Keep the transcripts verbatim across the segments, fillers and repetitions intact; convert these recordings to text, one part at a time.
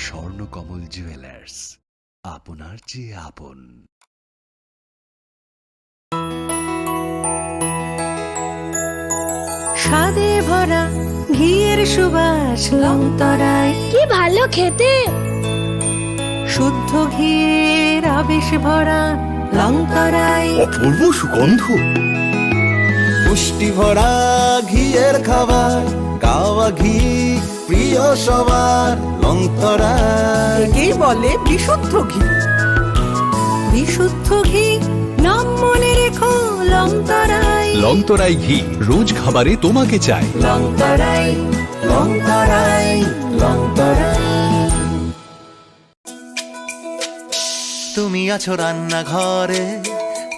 স্বর্ণকমল জুয়েলার্স, আপনার চেয়ে আপন। স্বাদে ভরা ঘিয়ের সুবাস লংতরাই। কি ভালো খেতে! শুদ্ধ ঘিয়ের আবেশ ভরা লংতরাই। অপূর্ব সুগন্ধ। পুষ্টি ভরা ঘিয়ের খাবার, গাওয়া ঘি প্রিয় সবার, লংতরাই। একেই বলে বিশুদ্ধ ঘি। বিশুদ্ধ ঘি, নাম মনে রেখো, লংতরাই। লংতরাই ঘি রোজ খাবারে তোমাকে চাই। লংতরাই, লংতরাই, লংতরাই। তুমি আছো রান্নাঘরে,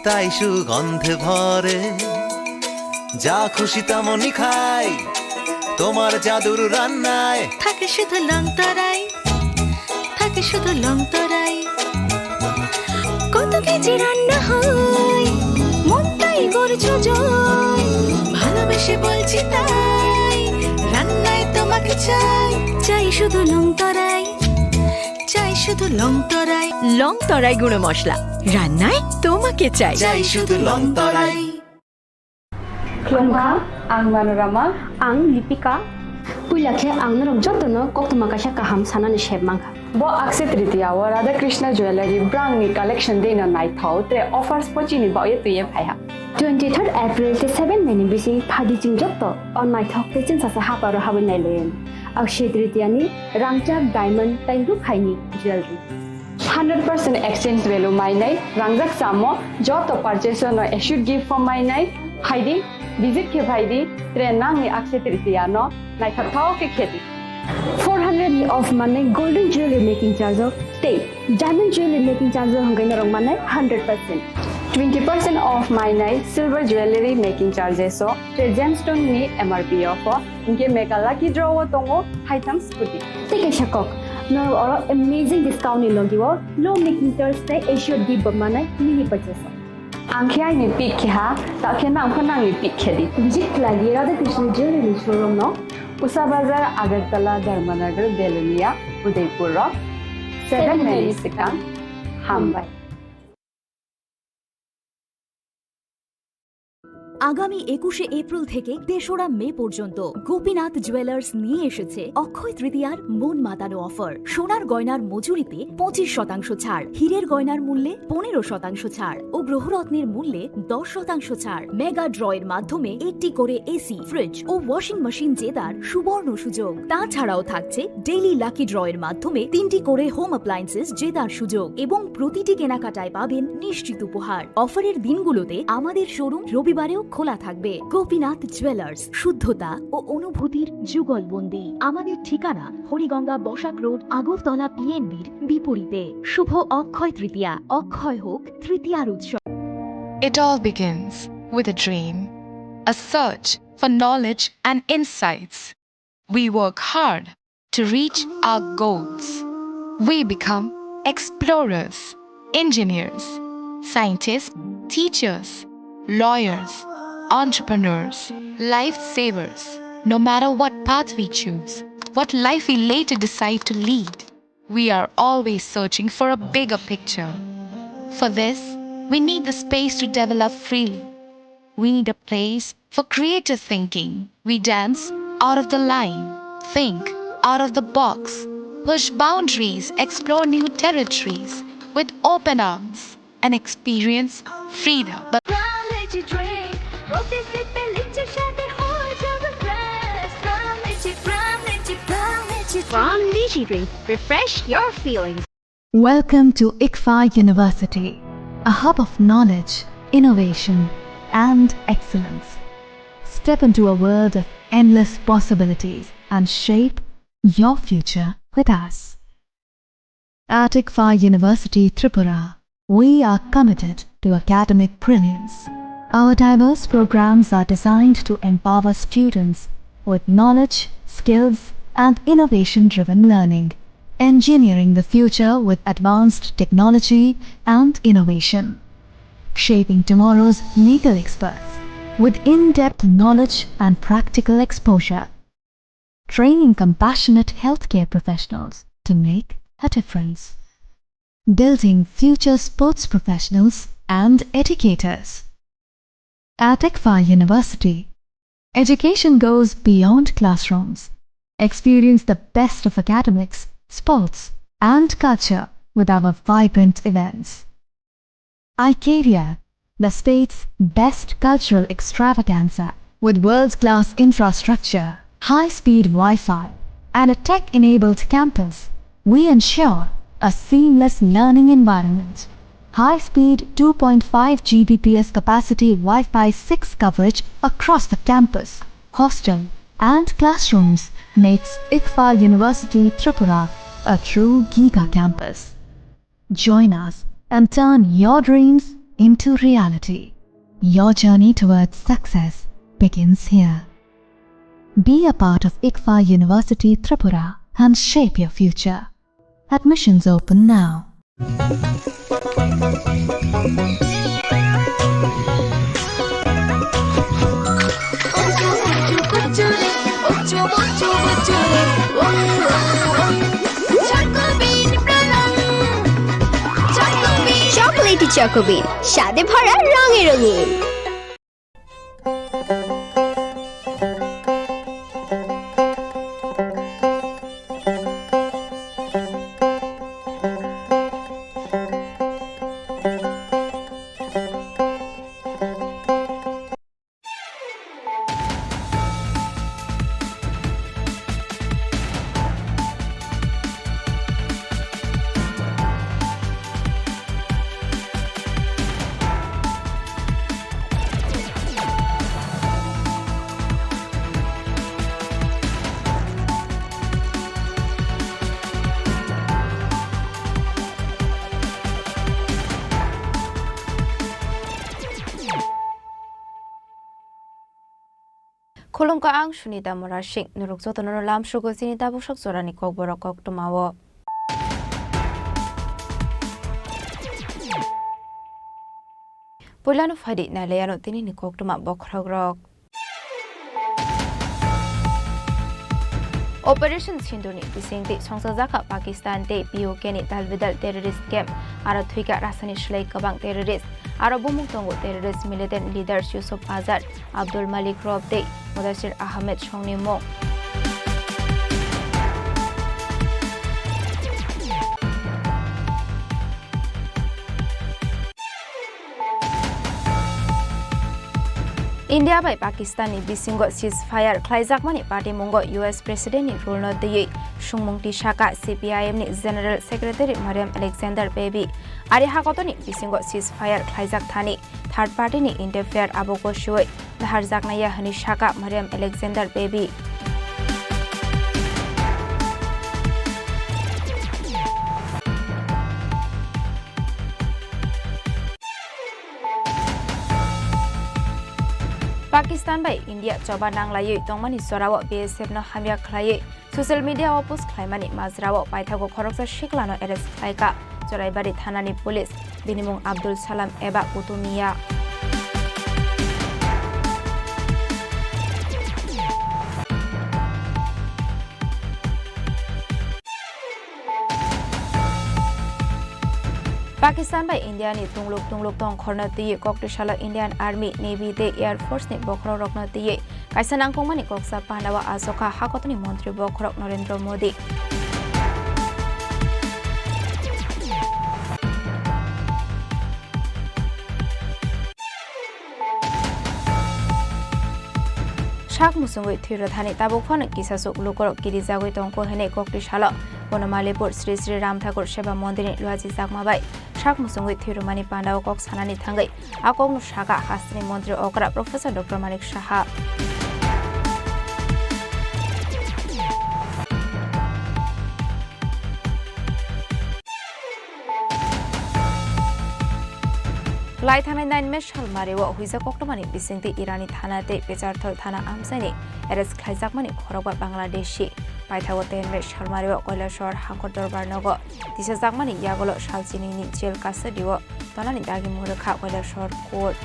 তাই সুগন্ধে ভরে। যা খুশি তেমনই খাই, তোমার জাদুর রান্নায়। থাকে শুধু লংতরাই, থাকে শুধু লংতরাই। কত কেজি রান্না হয়, মনটাই করছো জয়। ভালোবেসে বলছি তাই, রান্নায় তোমাকে চাই। চাই শুধু লংতরাই, চাই শুধু লংতরাই। লংতরাই গুঁড়ো মশলা, রান্নায় তোমাকে চাই। চাই শুধু লংতরাই। Khulumkha, ang Manorama. Ang Lipika. Puila khe ang norok jotono koktwma kaisa kaham sanani sep mankha. Bo Akshaya Tritiya o Radha Krishna Jewellery brangni collection deino naithok, tre offers bo chini bagwi twiwi phaiha. Twenty-third April tei seven May ni bising phadi chwng joto o naithok tei chwngsacha haparo habwi nailaio. Akshaya Tritiya ni rangchak, diamond tei rukhaini jewellery. Hundred percent exchange value mainai, rangjak chamo joto purchase no assured gift form mainai, phaidi, visit khe phaidi, tre nangni Akshaya Tritiya no naithokthok khe khedi. Four hundred ni off manai golden jewelry making charge o tei diamond jewelry making charge o hwnkhai norok manai hundred percent. Twenty percent off mainai silver jewelry making charges o tre gemstone ni M R P o pho. Hinkhe mega lucky draw o tongo haitham scooty. Tei kaisa kok, norok oro amazing discount ni logi o low making charge tei assured gift bo manai mini purchase o. Ang khe aini pick khe ha, ta khe nang pho nangni pick khe di. Visit khlai di Radha Krishna Jewellery showroom no. Usa Bazar, Agartala, Dharmanagar, Belonia, Udaipur o seven May ni swkang. Hambai. আগামী একুশে এপ্রিল থেকে তেসরা মে পর্যন্ত গোপীনাথ জুয়েলার্স নিয়ে এসেছে অক্ষয় তৃতীয়ার মন মাতানো অফার। সোনার গয়নার মজুরিতে পঁচিশ শতাংশ ছাড়, হীরের গয়নার মূল্যে পনেরো শতাংশ ছাড় ও গ্রহরত্নের মূল্যে দশ শতাংশ ছাড়। মেগা ড্র এর মাধ্যমে একটি করে এসি, ফ্রিজ ও ওয়াশিং মেশিন জেতার সুবর্ণ সুযোগ। তাছাড়াও থাকছে ডেইলি লাকি ড্র এর মাধ্যমে তিনটি করে হোম অ্যাপ্লায়েন্সেস জেতার সুযোগ এবং প্রতিটি কেনাকাটায় পাবেন নিশ্চিত উপহার। অফারের দিনগুলোতে আমাদের শোরুম রবিবারেও খোলা থাকবে। গোপীনাথ জুয়েলার্স, শুদ্ধতা ও অনুভূতির যুগলবন্দি। আমাদের ঠিকানা হরিগঙ্গা বসাক রোড, আগরতলা পিএনবির বিপরীতে। শুভ অক্ষয় তৃতীয়া, অক্ষয় হোক তৃতীয়ার উৎসব। It all begins with a dream, a search for knowledge and insights. We work hard to reach our goals. We become explorers, engineers, scientists, teachers, lawyers, entrepreneurs, lifesavers. No matter what path we choose, what life we later decide to lead, we are always searching for a bigger picture. For this, we need the space to develop freely. We need a place for creative thinking. We dance out of the line, think out of the box, push boundaries, explore new territories with open arms, and experience freedom. But Pranaji drink, protisip lichi shadi ho jab fresh. Pranaji, Pranaji, Pranaji. Pranaji drink, refresh your feelings. Welcome to ICFAI University, a hub of knowledge, innovation, and excellence. Step into a world of endless possibilities and shape your future with us. At ICFAI University Tripura, we are committed to academic brilliance. Our diverse programs are designed to empower students with knowledge, skills, and innovation-driven learning, engineering the future with advanced technology and innovation, shaping tomorrow's legal experts with in-depth knowledge and practical exposure, training compassionate healthcare professionals, to make a difference, building future sports professionals and educators. At ICFAR University, education goes beyond classrooms. Experience the best of academics, sports, and culture with our vibrant events. Icaria, the state's best cultural extravaganza, with world-class infrastructure, high-speed Wi-Fi, and a tech-enabled campus, we ensure a seamless learning environment. High-speed two point five G B P S capacity Wi-Fi six coverage across the campus, hostel, and classrooms makes ICFAR University Tripura a true giga campus. Join us and turn your dreams into reality. Your journey towards success begins here. Be a part of ICFAR University Tripura and shape your future. Admissions open now. Chocolatey Choco Bean, স্বাদে ভরা রঙে রঙিন। Khulumkha, ang Sunita Murasing. Norok jotono lamsugo chini tabuksak jorani kokborok koktwmao. Puilano phaidi nailaiano tinini koktwma bokhorokrok. Operation Sindurni bisingtwi songchajakha Pakistan tei P O K ni dalbidal terrorist camp, aro thwikha rasani slai kwbang terrorist. Aro bumung tongo terrorist militant leaders Yusuf Azad, Abdul Malik Rob tei Mudasir Ahmed songni mung. India bai Pakistan ni bisingo ceasefire khlaijakmani patimungo U S President ni rule no twiwi sungmung tisaka C P I M ni General Secretary Mariam Alexander Baby. Ari hakotoni bisingo ceasefire khlaijak thani third party ni interfere abo gosiwi naharjaknaiya hwnwi saka Mariam Alexander Baby. Pakistan bai India choba nanglaiwi tongmani jorao B S F no hamya khlaiwi social media o post khlaimani majrao paithago khoroksa siklano arrest khlaikha Choraibari thanani police, bini mung Abdul Salam eba Kutumiya. Pakistan bai India ni tungluk tungluk tongkhorno twiwi koktwisalo Indian Army, Navy tei Air Force ni bokhorok rokno twiwi kaisa nangkukmani koksa pandao achukha hakotoni montri bokhorok Narendra Modi. Sak muchungwi thwi rwthani tabuk phano kisasuk lukurok kirijagwi tongkho hwnwi koktwisalo Bonomalipur Sri Sri Ram Thakur Seva Mondirni luachi chakma bai sak muchungwi thwi rwmani pandao kok sanani thangwi a kokno sakha hasteni montri okra Professor Doctor Manik Saha. Lai thangnai nine May salmario huijak koktwmani bisingtwi Irani thana tei Pecharthal thana amchaini arrest khlaijakmani khorokba Bangladeshi. Paithago ten May salmario Kailasahar Hangkor Dorbar nogo tisajakmani yagulo salchinini jail custody-o tonani dagi mung rwkha Kailasahar court.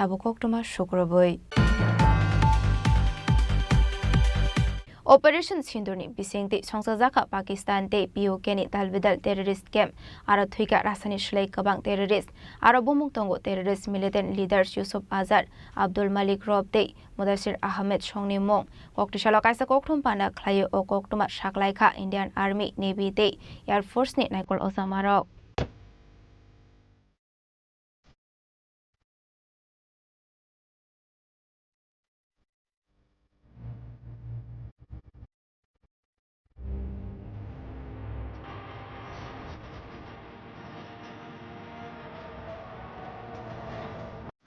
Abo koktwma sukrubwi. Operation Sindurni bisingtwi songchajakha Pakistan tei P O K ni dalbidal terrorist camp, aro thwikha rasani slai kwbang terrorist, aro bumung tongo terrorist militant leaders Yusuf Azhar, Abdul Malik Rob tei Mudassir Ahmed songni mung. Koktwsalo kaisa kokthum panda khlaio, o koktwma saklaikha Indian Army, Navy tei Air Force ni naikol ojamarok.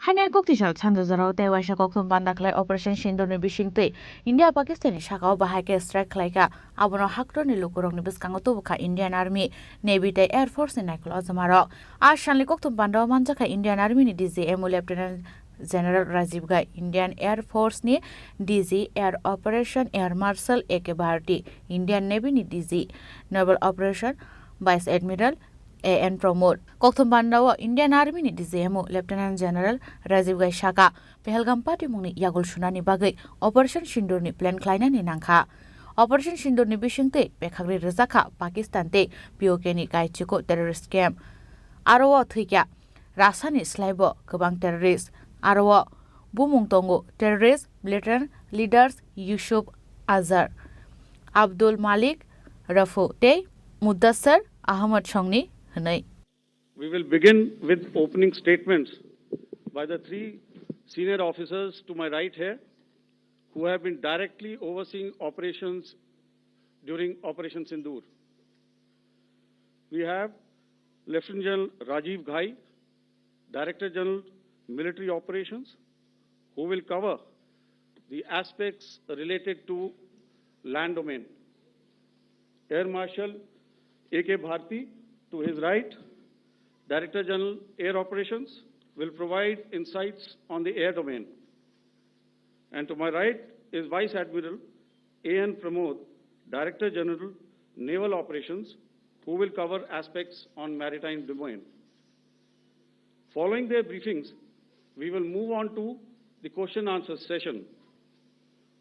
Hainai koktwisa sanjajwrao tei waisa kokthum panda khlai Operation Sindurni bisingtwi India Pakistanni sakao bahai khe strike khlaikha. Abono haktwrwngni lukurokni bwskango tubukha Indian Army, Navy tei Air Force ni naikol ojamarok. A salni kokthum pandao manjakha Indian Army ni D G M O Lieutenant General Rajiv Ghai, Indian Air Force ni D G Air Operation Air Marshal A K Bharti, Indian Navy ni D G Naval Operation Vice Admiral A N Pramod. Kokthum pandao Indian Army ni D G M O Lieutenant General Rajiv Ghai saka, Pahalgam patimungni yagul sunani bagwi Operation Sindurni plan khlainani nangkha. Operation Sindurni bisingtwi pekhagri rwjakha Pakistan tei P O K ni Kaichiko terrorist camp. Aro o thwikha rasani slaibo kwbang terrorist. Aro o bumung tongo terrorist militant leaders Yusuf Azhar, Abdul Malik Rafu tei Mudassir Ahmad songni hwnwi. We will begin with opening statements by the three senior officers to my right here, who have been directly overseeing operations during Operation Sindoor. We have Lieutenant General Rajiv Ghai, Director General, Military Operations, who will cover the aspects related to land domain. Air Marshal A K Bharti, to his right, Director General, Air Operations, will provide insights on the air domain. And to my right is Vice Admiral A N Pramod, Director General, Naval Operations, who will cover aspects on maritime domain. Following their briefings, we will move on to the question answer session.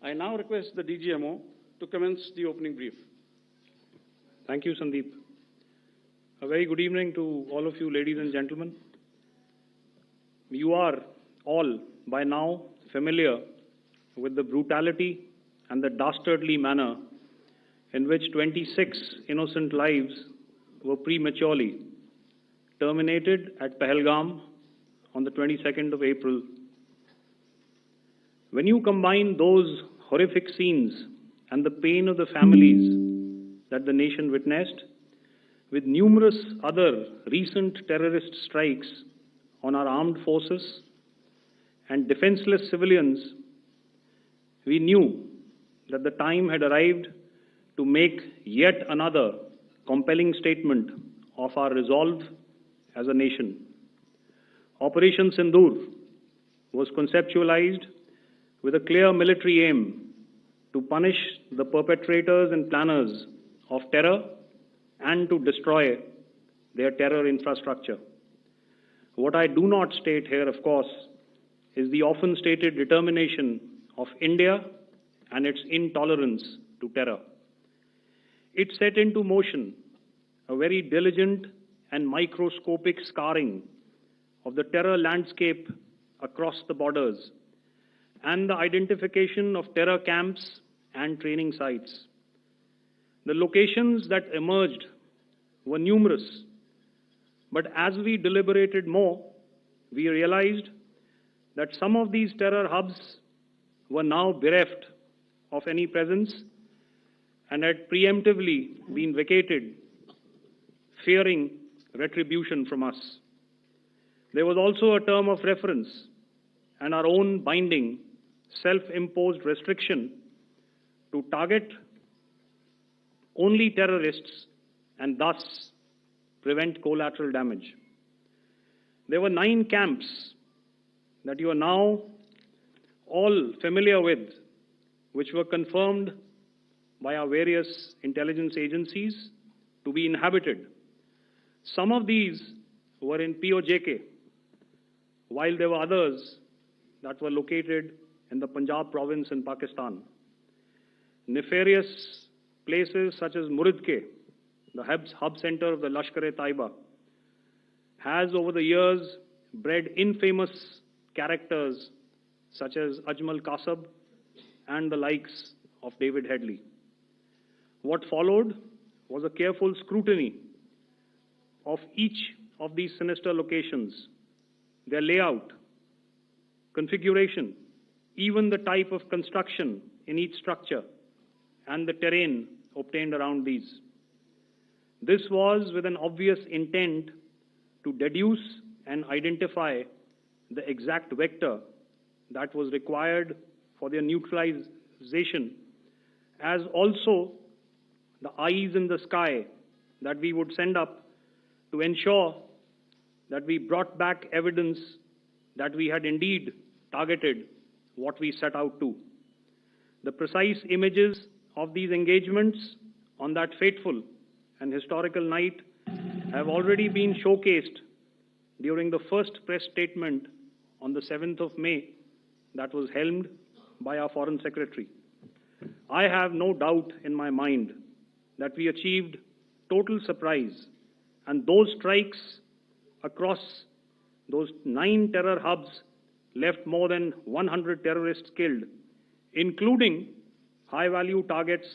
I now request the D G M O to commence the opening brief. Thank you, Sandeep. A very good evening to all of you, ladies and gentlemen. You are all by now familiar with the brutality and the dastardly manner in which twenty-six innocent lives were prematurely terminated at Pahalgam on the twenty-second of April. When you combine those horrific scenes and the pain of the families that the nation witnessed with numerous other recent terrorist strikes on our armed forces and defenseless civilians, we knew that the time had arrived to make yet another compelling statement of our resolve as a nation. Operation Sindoor was conceptualized with a clear military aim to punish the perpetrators and planners of terror and to destroy their terror infrastructure. What I do not state here, of course, is the often stated determination of India and its intolerance to terror. It set into motion a very diligent and microscopic scarring of the terror landscape across the borders and the identification of terror camps and training sites. The locations that emerged were numerous, but as we deliberated more, we realized that some of these terror hubs were now bereft of any presence and had preemptively been vacated, fearing retribution from us. There was also a term of reference and our own binding, self-imposed restriction to target only terrorists and thus prevent collateral damage. There were nine camps that you are now all familiar with, which were confirmed by our various intelligence agencies to be inhabited. Some of these were in P O J K, while there were others that were located in the Punjab province in Pakistan. Nefarious places such as Muridke, the hub, hub center of the Lashkar-e-Taiba, has over the years bred infamous characters such as Ajmal Kasab and the likes of David Headley. What followed was a careful scrutiny of each of these sinister locations, their layout, configuration, even the type of construction in each structure, and the terrain obtained around these. This was with an obvious intent to deduce and identify the exact vector that was required for their neutralization, as also the eyes in the sky that we would send up to ensure that we brought back evidence that we had indeed targeted what we set out to. The precise images of these engagements on that fateful and historical night have already been showcased during the first press statement on the seventh of May that was helmed by our Foreign Secretary. I have no doubt in my mind that we achieved total surprise, and those strikes across those nine terror hubs left more than one hundred terrorists killed, including high-value targets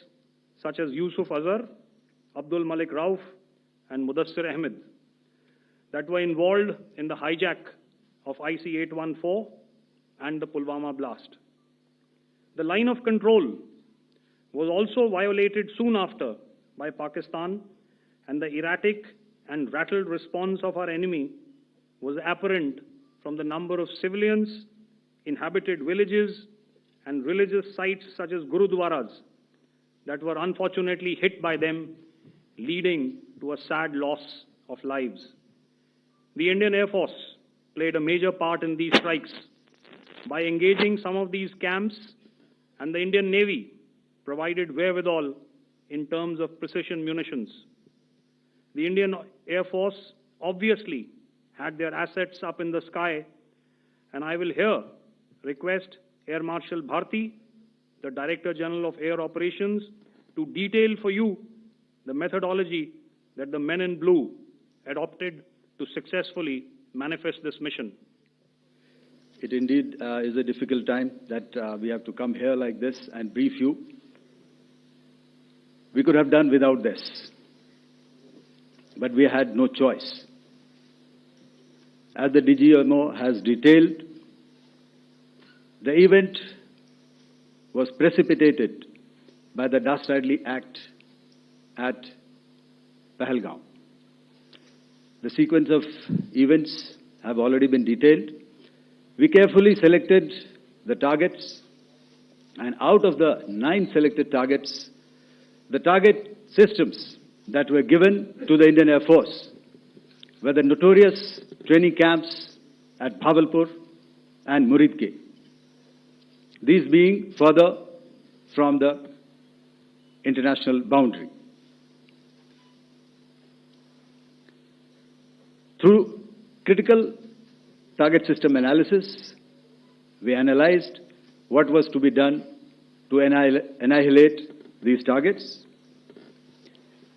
such as Yusuf Azhar, Abdul Malik Rauf, and Mudassir Ahmed, that were involved in the hijack of I C eight one four and the Pulwama blast. The line of control was also violated soon after by Pakistan, and the erratic and rattled response of our enemy was apparent from the number of civilians, inhabited villages, and religious sites such as gurudwaras that were unfortunately hit by them, leading to a sad loss of lives. The Indian Air Force played a major part in these strikes by engaging some of these camps, and the Indian Navy provided wherewithal in terms of precision munitions. The Indian Air Force obviously had their assets up in the sky, and I will here request Air Marshal Bharti, the Director General of Air Operations, to detail for you the methodology that the men in blue adopted to successfully manifest this mission. It indeed, uh, is a difficult time that, uh, we have to come here like this and brief you. We could have done without this, but we had no choice. As the D G M O has detailed, the event was precipitated by the dastardly act at Pahalgam. The sequence of events have already been detailed. We carefully selected the targets, and out of the nine selected targets, the target systems that were given to the Indian Air Force were the notorious training camps at Bhavalpur and Muridke, these being further from the international boundary. Through critical target system analysis, we analyzed what was to be done to annihil-, annihilate these targets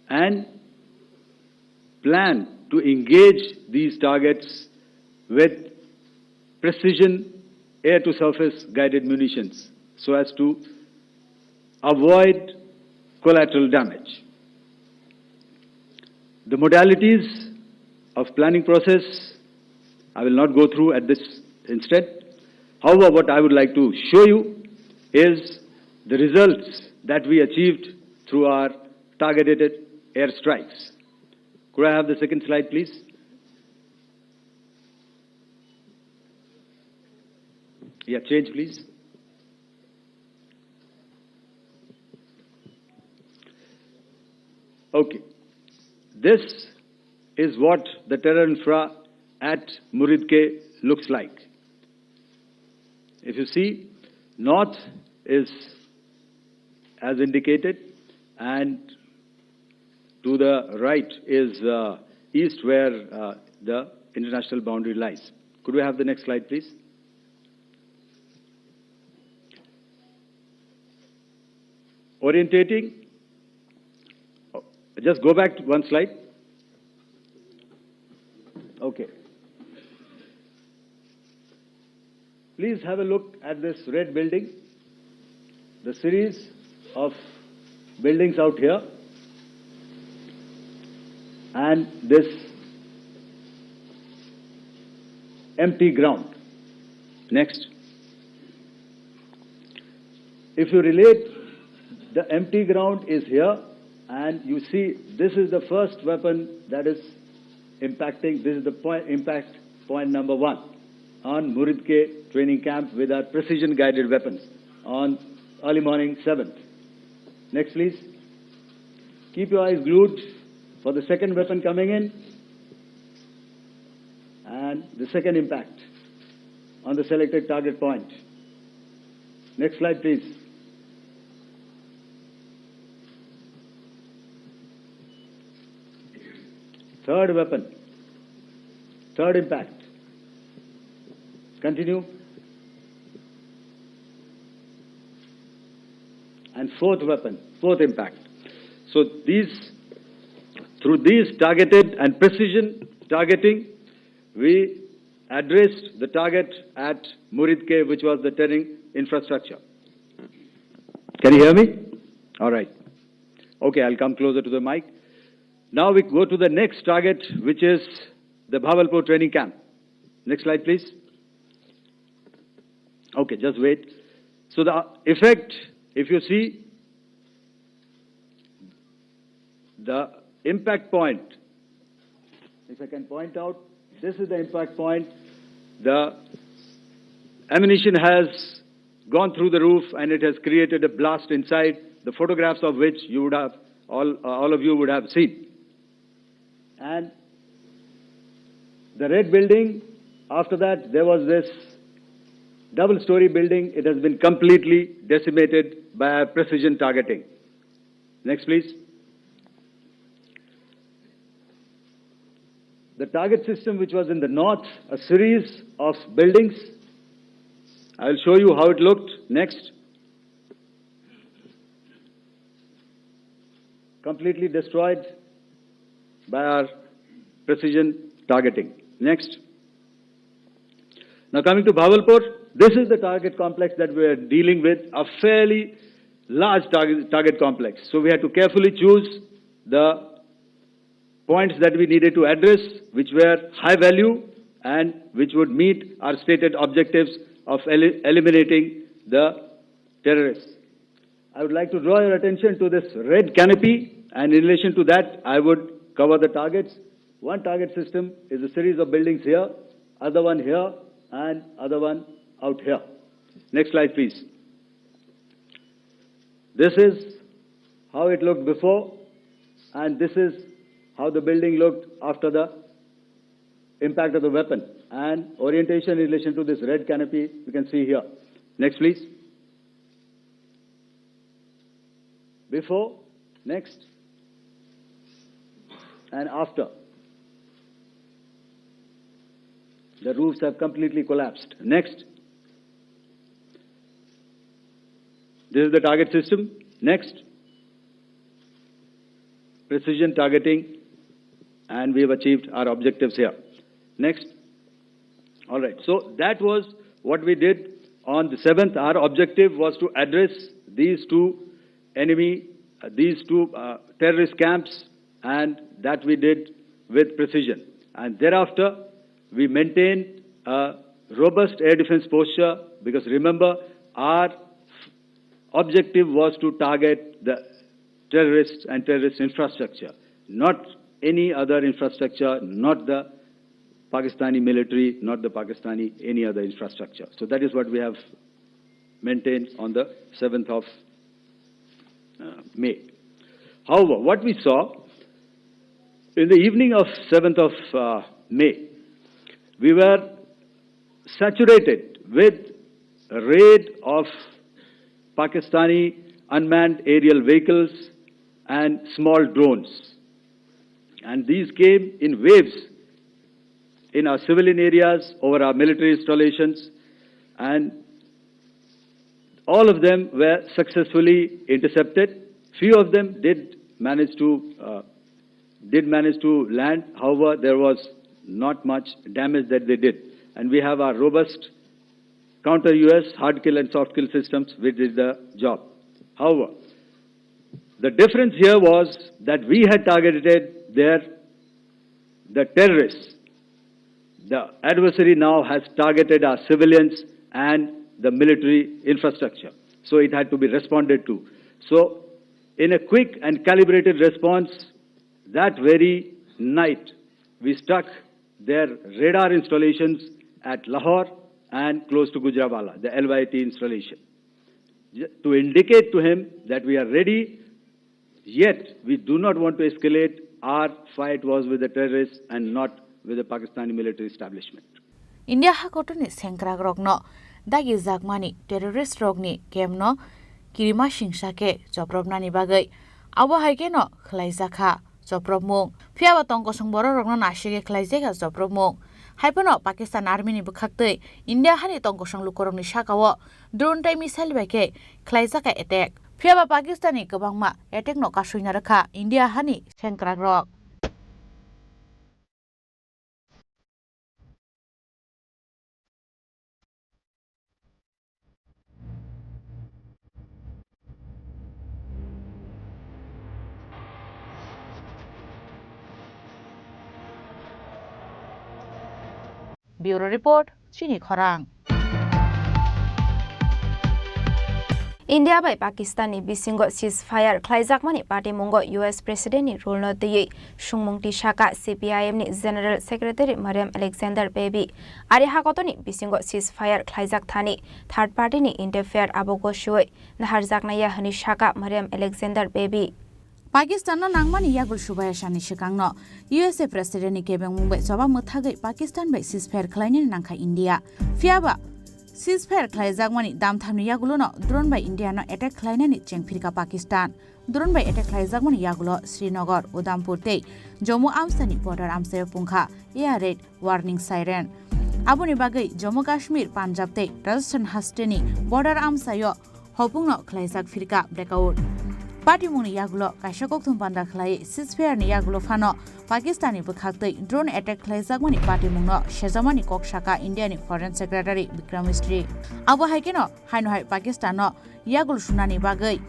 and plan to engage these targets with precision air-to-surface guided munitions so as to avoid collateral damage. The modalities of planning process, I will not go through at this instant. However, what I would like to show you is the results that we achieved through our targeted airstrikes. Could I have the second slide, please? Yeah, change, please. Okay. This is what the terra infra at Muridke looks like. If you see, north is as indicated, and to the right is, uh, east, where, uh, the international boundary lies. Could we have the next slide, please? orientating. Just go back one slide. Okay. Please have a look at this red building, the series of buildings out here, and this empty ground. Next. If you relate, the empty ground is here, and you see this is the first weapon that is impacting. This is the point, impact point number one on Muridke training camp with our precision guided weapons on early morning seventh. Next, please. Keep your eyes glued for the second weapon coming in and the second impact on the selected target point. Next slide, please. Third weapon, third impact. Continue. And fourth weapon, fourth impact. So these, through these targeted and precision targeting, we addressed the target at Muridke, which was the training infrastructure. Can you hear me? All right. Okay, I'll come closer to the mic. Now we go to the next target, which is the Bhavalpur training camp. Next slide, please. Okay, just wait. So the effect, if you see, the impact point, if I can point out, this is the impact point. The ammunition has gone through the roof and it has created a blast inside, the photographs of which you would have, all, uh, all of you would have seen. And the red building, after that, there was this double-story building. It has been completely decimated by our precision targeting. Next, please. The target system, which was in the north, a series of buildings. I'll show you how it looked. Next. Completely destroyed by our precision targeting. Next. Now coming to Bhavalpur, this is the target complex that we are dealing with, a fairly large target, target complex. So we had to carefully choose the points that we needed to address, which were high value and which would meet our stated objectives of eli-, eliminating the terrorists. I would like to draw your attention to this red canopy, and in relation to that, I would cover the targets. One target system is a series of buildings here, other one here, and other one out here. Next slide, please. This is how it looked before, and this is how the building looked after the impact of the weapon. And orientation in relation to this red canopy, you can see here. Next, please. Before, next, and after. The roofs have completely collapsed. Next. This is the target system. Next. Precision targeting, and we have achieved our objectives here. Next. All right. So that was what we did on the seventh. Our objective was to address these two enemy, uh, these two, uh, terrorist camps, and that we did with precision. And thereafter, we maintained a robust air defense posture, because remember, our objective was to target the terrorists and terrorist infrastructure, not any other infrastructure, not the Pakistani military, not the Pakistani any other infrastructure. So that is what we have maintained on the seventh of, uh, May. However, what we saw in the evening of seventh of, uh, May, we were saturated with a raid of Pakistani unmanned aerial vehicles and small drones. And these came in waves in our civilian areas, over our military installations, and All of them were successfully intercepted. Few of them did manage to uh, did manage to land. However, there was not much damage that they did. And we have our robust counter U S hard kill and soft kill systems, which did the job. However, the difference here was that we had targeted their the terrorists. The adversary now has targeted our civilians and the military infrastructure. So it had to be responded to. So, in a quick and calibrated response, that very night we struck their radar installations at Lahore and close to Gujranwala, the L Y T installation, to indicate to him that we are ready. Yet, we do not want to escalate. Our fight was with the terrorists and not with the Pakistani military establishment. India hakotorni sengkrakrokno dagi jakmani terroristrokni campno kirima singsa khe chopropnani bagwi abo hai kheno khlaijakha chopropmung. Phiya ba tong kosong bororokno nasigwi khlaijak ya chopropmung. Haiphano Pakistan Army ni bwkhaktwi India hani tong kosong lukurokni sakao drone tei missile bai khe khlaijak ya attack. Phiya ba Pakistan ni kwbangma attack no kasui narwkha India hani sengkrakrok. Bureau Report, Chini Khorang. India bai Pakistan ni bisingo ceasefire khlaijakmani patimungo U S President ni rule no twiwi sungmung tisaka C P I M ni General Secretary Mariam Alexander Baby. Ari hakotorni bisingo ceasefire khlaijak thani third party ni interfere abo gosiwi naharjaknaiya hwnwi saka Mariam Alexander Baby. Pakistan no nangmani yagul subaya sani swkangno U S A President ni kebengmung bai choba mwthagwi Pakistan bai ceasefire khlainani nangkha India. Phiya ba ceasefire khlaijakmani damthamni yagulono drone bai India no attack khlainani chengphirkha Pakistan. Drone bai attack khlaijakmani yagulo Srinagar, Udhampur tei Jammu amsani border amchaio pungkha air raid warning siren. Aboni bagwi Jammu Kashmir, Punjab tei Rajasthan hasteni border amchaio hopungno khlaijak phirka blackout. Patimungni yagulo kaisa kokthum panda khlai ceasefire ni yagulo phano Pakistan ni bwkhaktwi drone attack khlaijakmani patimungno sejamani kok saka India ni Foreign Secretary Vikram Misri. Abo hai kheno haino hai Pakistan no yagul sunani bagwi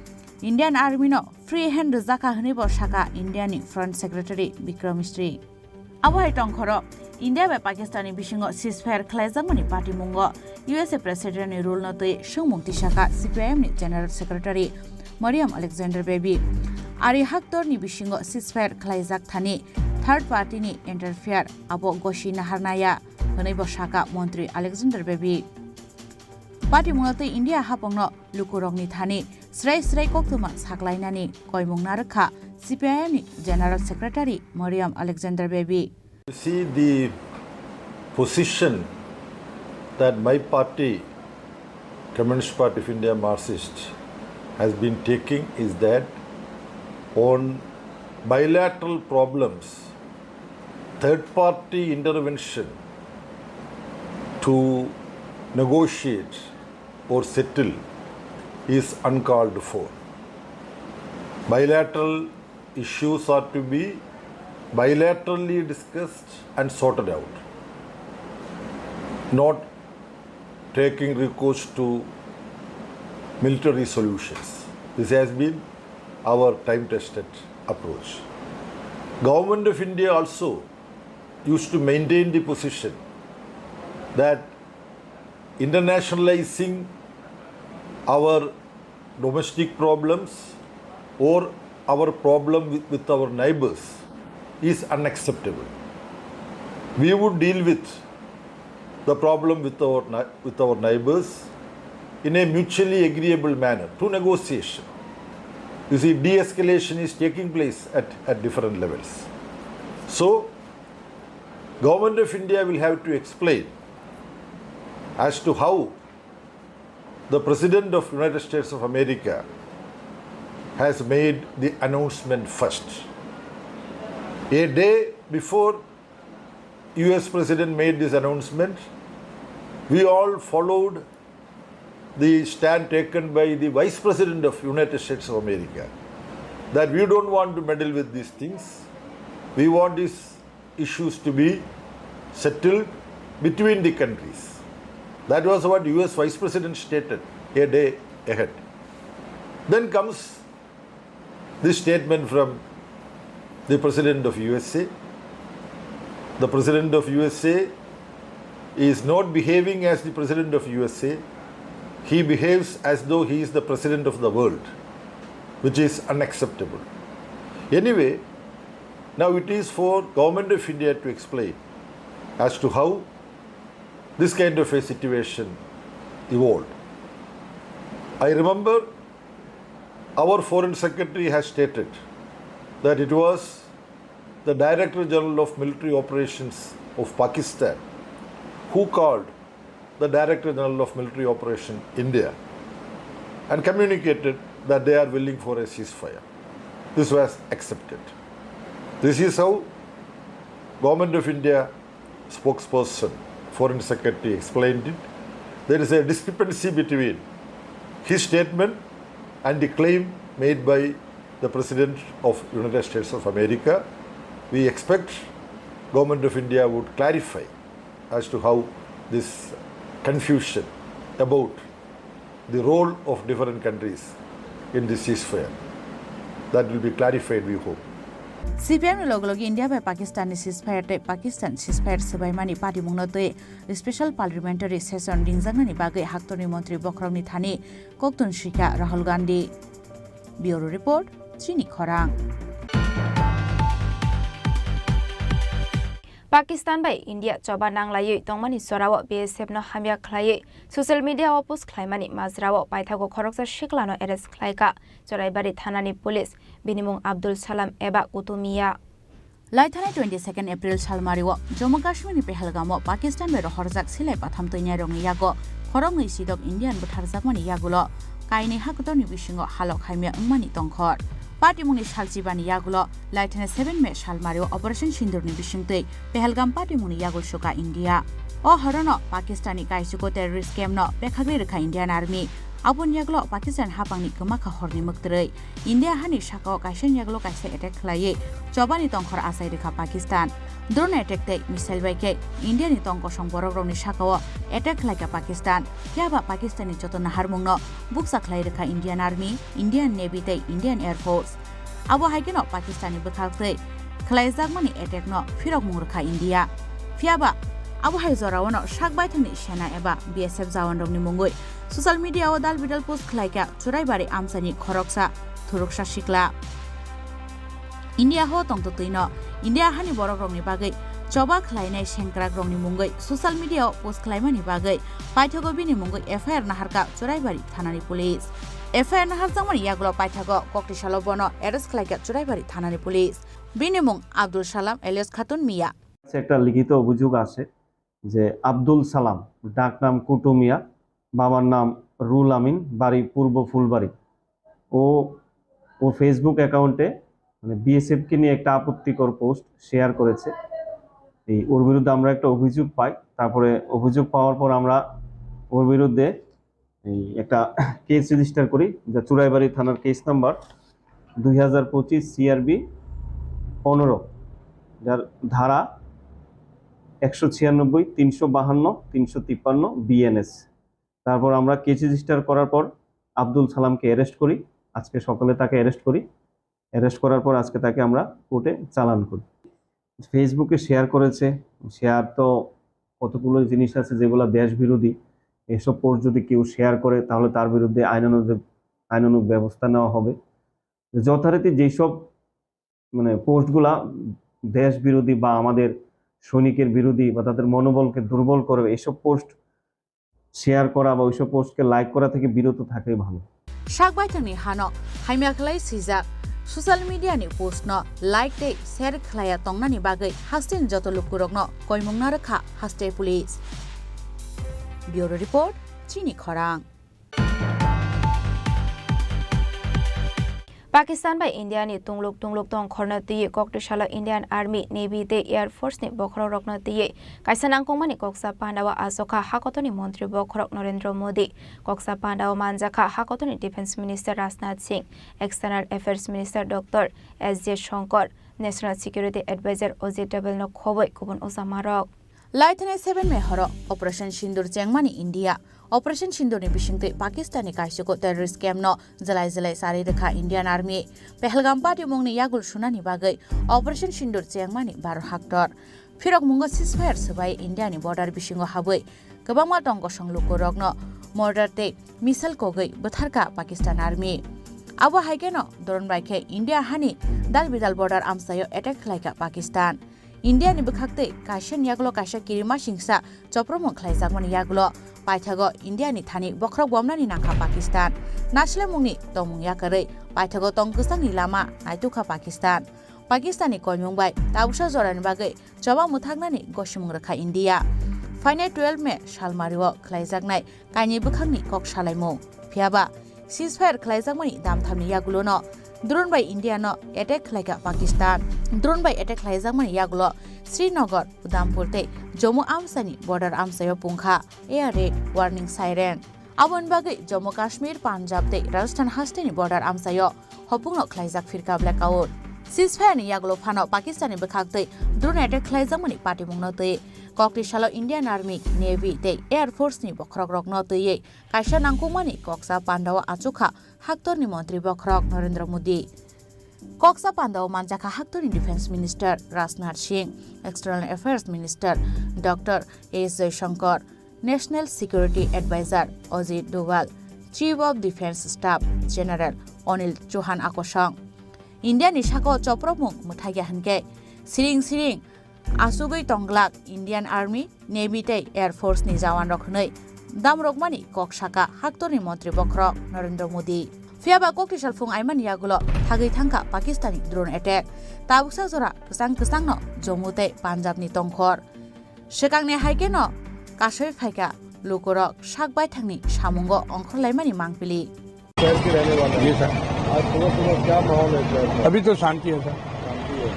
Indian Army no free hand rwjakha hwnwi bo saka India ni Foreign Secretary Vikram Misri. Abo hai tongkhoro India bai Pakistan ni bisingo ceasefire khlaijakmani patimungo U S A President ni rule no twi sungmung tisaka C P I M ni General Secretary Mariam Alexander Baby. Ari haktor ni bisingo ceasefire khlaijak thani third party ni interfere abo gosi naharnaya hwnwi bo saka Montri Alexander Baby. Patimungno tei India hapongno lukurokni thani srai srai koktwma saklainani koimung narwkha C P I M ni General Secretary Mariam Alexander Baby. You see, the position that my party, Communist Party of India, Marxist, has been taking is that on bilateral problems, third party intervention to negotiate or settle is uncalled for. Bilateral issues are to be bilaterally discussed and sorted out, not taking recourse to military solutions. This has been our time-tested approach. Government of India also used to maintain the position that internationalizing our domestic problems or our problem with, with our neighbors is unacceptable. We would deal with the problem with our, ni- with our neighbors in a mutually agreeable manner through negotiation. You see, de-escalation is taking place at, at different levels. So, Government of India will have to explain as to how the President of United States of America has made the announcement first. A day before U S President made this announcement, we all followed the stand taken by the Vice President of United States of America, that we don't want to meddle with these things. We want these issues to be settled between the countries. That was what U S Vice President stated a day ahead. Then comes this statement from the President of U S A. The President of U S A is not behaving as the President of U S A. He behaves as though he is the President of the world, which is unacceptable. Anyway, now it is for Government of India to explain as to how this kind of a situation evolved. I remember our Foreign Secretary has stated that it was the Director General of Military Operations of Pakistan who called the Director General of Military Operation India and communicated that they are willing for a ceasefire. This was accepted. This is how Government of India spokesperson, Foreign Secretary explained it. There is a discrepancy between his statement and the claim made by the President of United States of America. We expect Government of India would clarify as to how this confusion about the role of different countries in this ceasefire. That will be clarified, we hope. C P M ni loge loge India bai Pakistan ni ceasefire tei Pakistan ceasefire swbaimani patimungno twi special parliamentary session ringjaknani bagwi haktorni montri bokhorokni thani koktun swikha Rahul Gandhi. Bureau Report, Chini Khorang. Pakistan bai India choba nanglaiwi tongmani jorao B S F no hamya khlaiwi social media o post khlaimani majrao paithago khoroksa siklano arrest khlaikha Choraibari thanani police, bini mung Abdul Salam eba Kutumiya. Laithanai twenty second April salmario Jammu Kashmir ni Pahalgam o Pakistan bai rohorjak silai patham twinairokni yago khoroknwi sidok Indian butharjakmani yagulo kainwi hakutorni bisingo halok hamya wngmani tongkhor. Patimungni salchibani yagulo laithani seven May salmario Operation Sindoor ni bisingtwi Pahalgam patimungni yagul suka India. O horono Pakistan ni kaisugo terrorist camp no pekhagwi rwkha Indian Army. Aboni yagulo Pakistan hapangni kwmakha horni mwktwrwi India hani sakao kaisa yagulo kaisa attack khlaiwi chobani tongkhor achai rwkha Pakistan. Drone attack tei missile bai khe India ni tong kosong borok rokni sakao attack khlaikha Pakistan. Phiya ba Pakistan ni joto naharmung no bukcha khlai rwkha Indian Army, Indian Navy tei Indian Air Force. Abo hai kheno Pakistan ni bwkhak twi khlaijakmani attack no phirokmung rwkha India. Phiya ba abo hai jorao no sak baithang ni sena eba B S F jawan rokni mungwi social media o dal bidal post khlaikha Churaibari amchaini khoroksa thuruksa sikla. India ho tongtwtwino India hani borok rokni bagwi choba khlainai sengkrak rokni mungwi social media o post khlaimani bagwi paithago bini mungwi F I R naharkha Churaibari thanani police. F I R naharjakmani yagulo paithago koktisalo bono arrest khlaikha Churaibari thanani police. Bini mung Abdul Salam alias Khatun Miya. একটা লিখিত অভিযোগ আছে যে আব্দুল সালাম, ডাক নাম কুটু মিয়া, বাবার নাম রুল আমিন, বাড়ি পূর্ব ফুলবাড়ি। ও, ও Facebook অ্যাকাউন্টে মানে বিএসএফকে নিয়ে একটা আপত্তিকর পোস্ট শেয়ার করেছে। এই ওর বিরুদ্ধে আমরা একটা অভিযোগ পাই। তারপরে অভিযোগ পাওয়ার পর আমরা ওর বিরুদ্ধে এই একটা কেস রেজিস্টার করি, যা চুড়াইবাড়ি থানার কেস নাম্বার দুই হাজার পঁচিশ সিআরবি পনেরো, যার ধারা একশো ছিয়ানব্বই, তিনশো বাহান্ন, তিনশো তিপ্পান্ন বিএনএস। তারপর আমরা কেস রেজিস্টার করার পর আব্দুল সালামকে অ্যারেস্ট করি। আজকে সকালে তাকে অ্যারেস্ট করি। অ্যারেস্ট করার পর আজকে তাকে আমরা কোর্টে চালান করি। ফেসবুকে শেয়ার করেছে, শেয়ার তো কতগুলো জিনিস আছে যেগুলো দেশ বিরোধী। এসব পোস্ট যদি কেউ শেয়ার করে, তাহলে তার বিরুদ্ধে আইনানুগ, আইনানুগ ব্যবস্থা নেওয়া হবে। যথারীতি যেসব, মানে, পোস্টগুলা দেশ বিরোধী বা আমাদের সৈনিকের বিরোধী বা তাদের মনোবলকে দুর্বল করবে, এইসব পোস্ট শেয়ার করা বা ওইসব পোস্টকে লাইক করা থেকে বিরত থাকাই ভালো। Sak baithangni hano hamya khlai swijak social media ni post no like tei share khlaiya tongnani bagwi hasteni joto lukurokno koimung narwkha haste police. Bureau Report, Chini Khorang. Pakistan bai India ni tungluk tungluk tongkhorno twiwi koktwisalo Indian Army, Navy tei Air Force ni bokhorok rokno twiwi kaisa nangkukmani koksa pandao achukha hakotorni montri bokhorok Narendra Modi. Koksa pandao manjakha hakotorni Defence Minister Rajnath Singh, External Affairs Minister Doctor S J Shankar, National Security Advisor Ajit Doval no khobwi kubun ujamarok. Laithani seven May horo Operation Sindoor chengmani India. Operation Sindoor ni bisingtwi Pakistan ni kaisugo terrorist camp no jelai jelai chari rwkha Indian Army. Pahalgam patimungni yagul sunani bagwi Operation Sindoor chengmani baro haktor. Phirok mungo ceasefire swbai India ni border bisingo habwi kwbangma tong kosong lukurokno mortar tei missile kogwi bwtharkha Pakistan Army. Abo hai kheno drone bai khe India hani dal bidal border amchaio attack khlaikha Pakistan. India ni bwkhak tei kaisa ni yagulo kaisa kirima singsa chopromung khlaijakmani yagulo paithago India ni thani bokhorok bomnani nangkha Pakistan. Naslemungni tongmung yakarwi paithago tong kwchangni lama naitukha Pakistan. Pakistan ni koimung bai tabuksa jorani bagwi choba mwthaknani gosimung rwkha India. Phainai twelve May salmario khlaijaknai kainwi bwkhakni kok salaimung. Phiyaba ceasefire khlaijakmani damthamni yagulono drone bai India no attack khlaikha Pakistan. Drone bai attack khlaijakmani yagulo Srinagar, Udhampur tei Jammu amsani border amsaio pungkha air raid warning siren. Aboni bagwi Jammu Kashmir, Punjab tei Rajasthan hasteni border amsaio hopungno khlaijak phirkha blackout. Ceasefire ni yagulo phano Pakistan ni bwkhak twi drone attack khlaijakmani patimungno twi koktwisalo Indian Army, Navy tei Air Force ni bokhorok rokno twiwi kaisa nangkukmani koksa pandao achukha haktorni montri bokhorok Narendra Modi. Koksa pandao manjakha haktorni Defence Minister Rajnath Singh, External Affairs Minister Doctor S Jaishankar, National Security Advisor Ajit Doval, Chief of Defence Staff General Anil Chauhan akosong. India ni sako chopromung mwthakya hinkhe siring siring asugwi tongglak Indian Army, Navy tei Air Force ni jawan rok hwnwi damrokmani kok saka haktorni montri bokhorok Narendra Modi. Phiyaba koktwi salphung aimani yagulo thagwi thangkha Pakistani drone attack. Tabuksa jora kwchang kwchangno Jammu tei Punjab ni tongkhor. Swkangni hai kheno kasui phaikha lukurok sak baithangni samungo ongkhorlaimani mangpili. शहर के रहने वाले हैं। जी सर। आज सुबह सुबह क्या माहौल है शहर का? अभी तो शांति है सर। शांति है।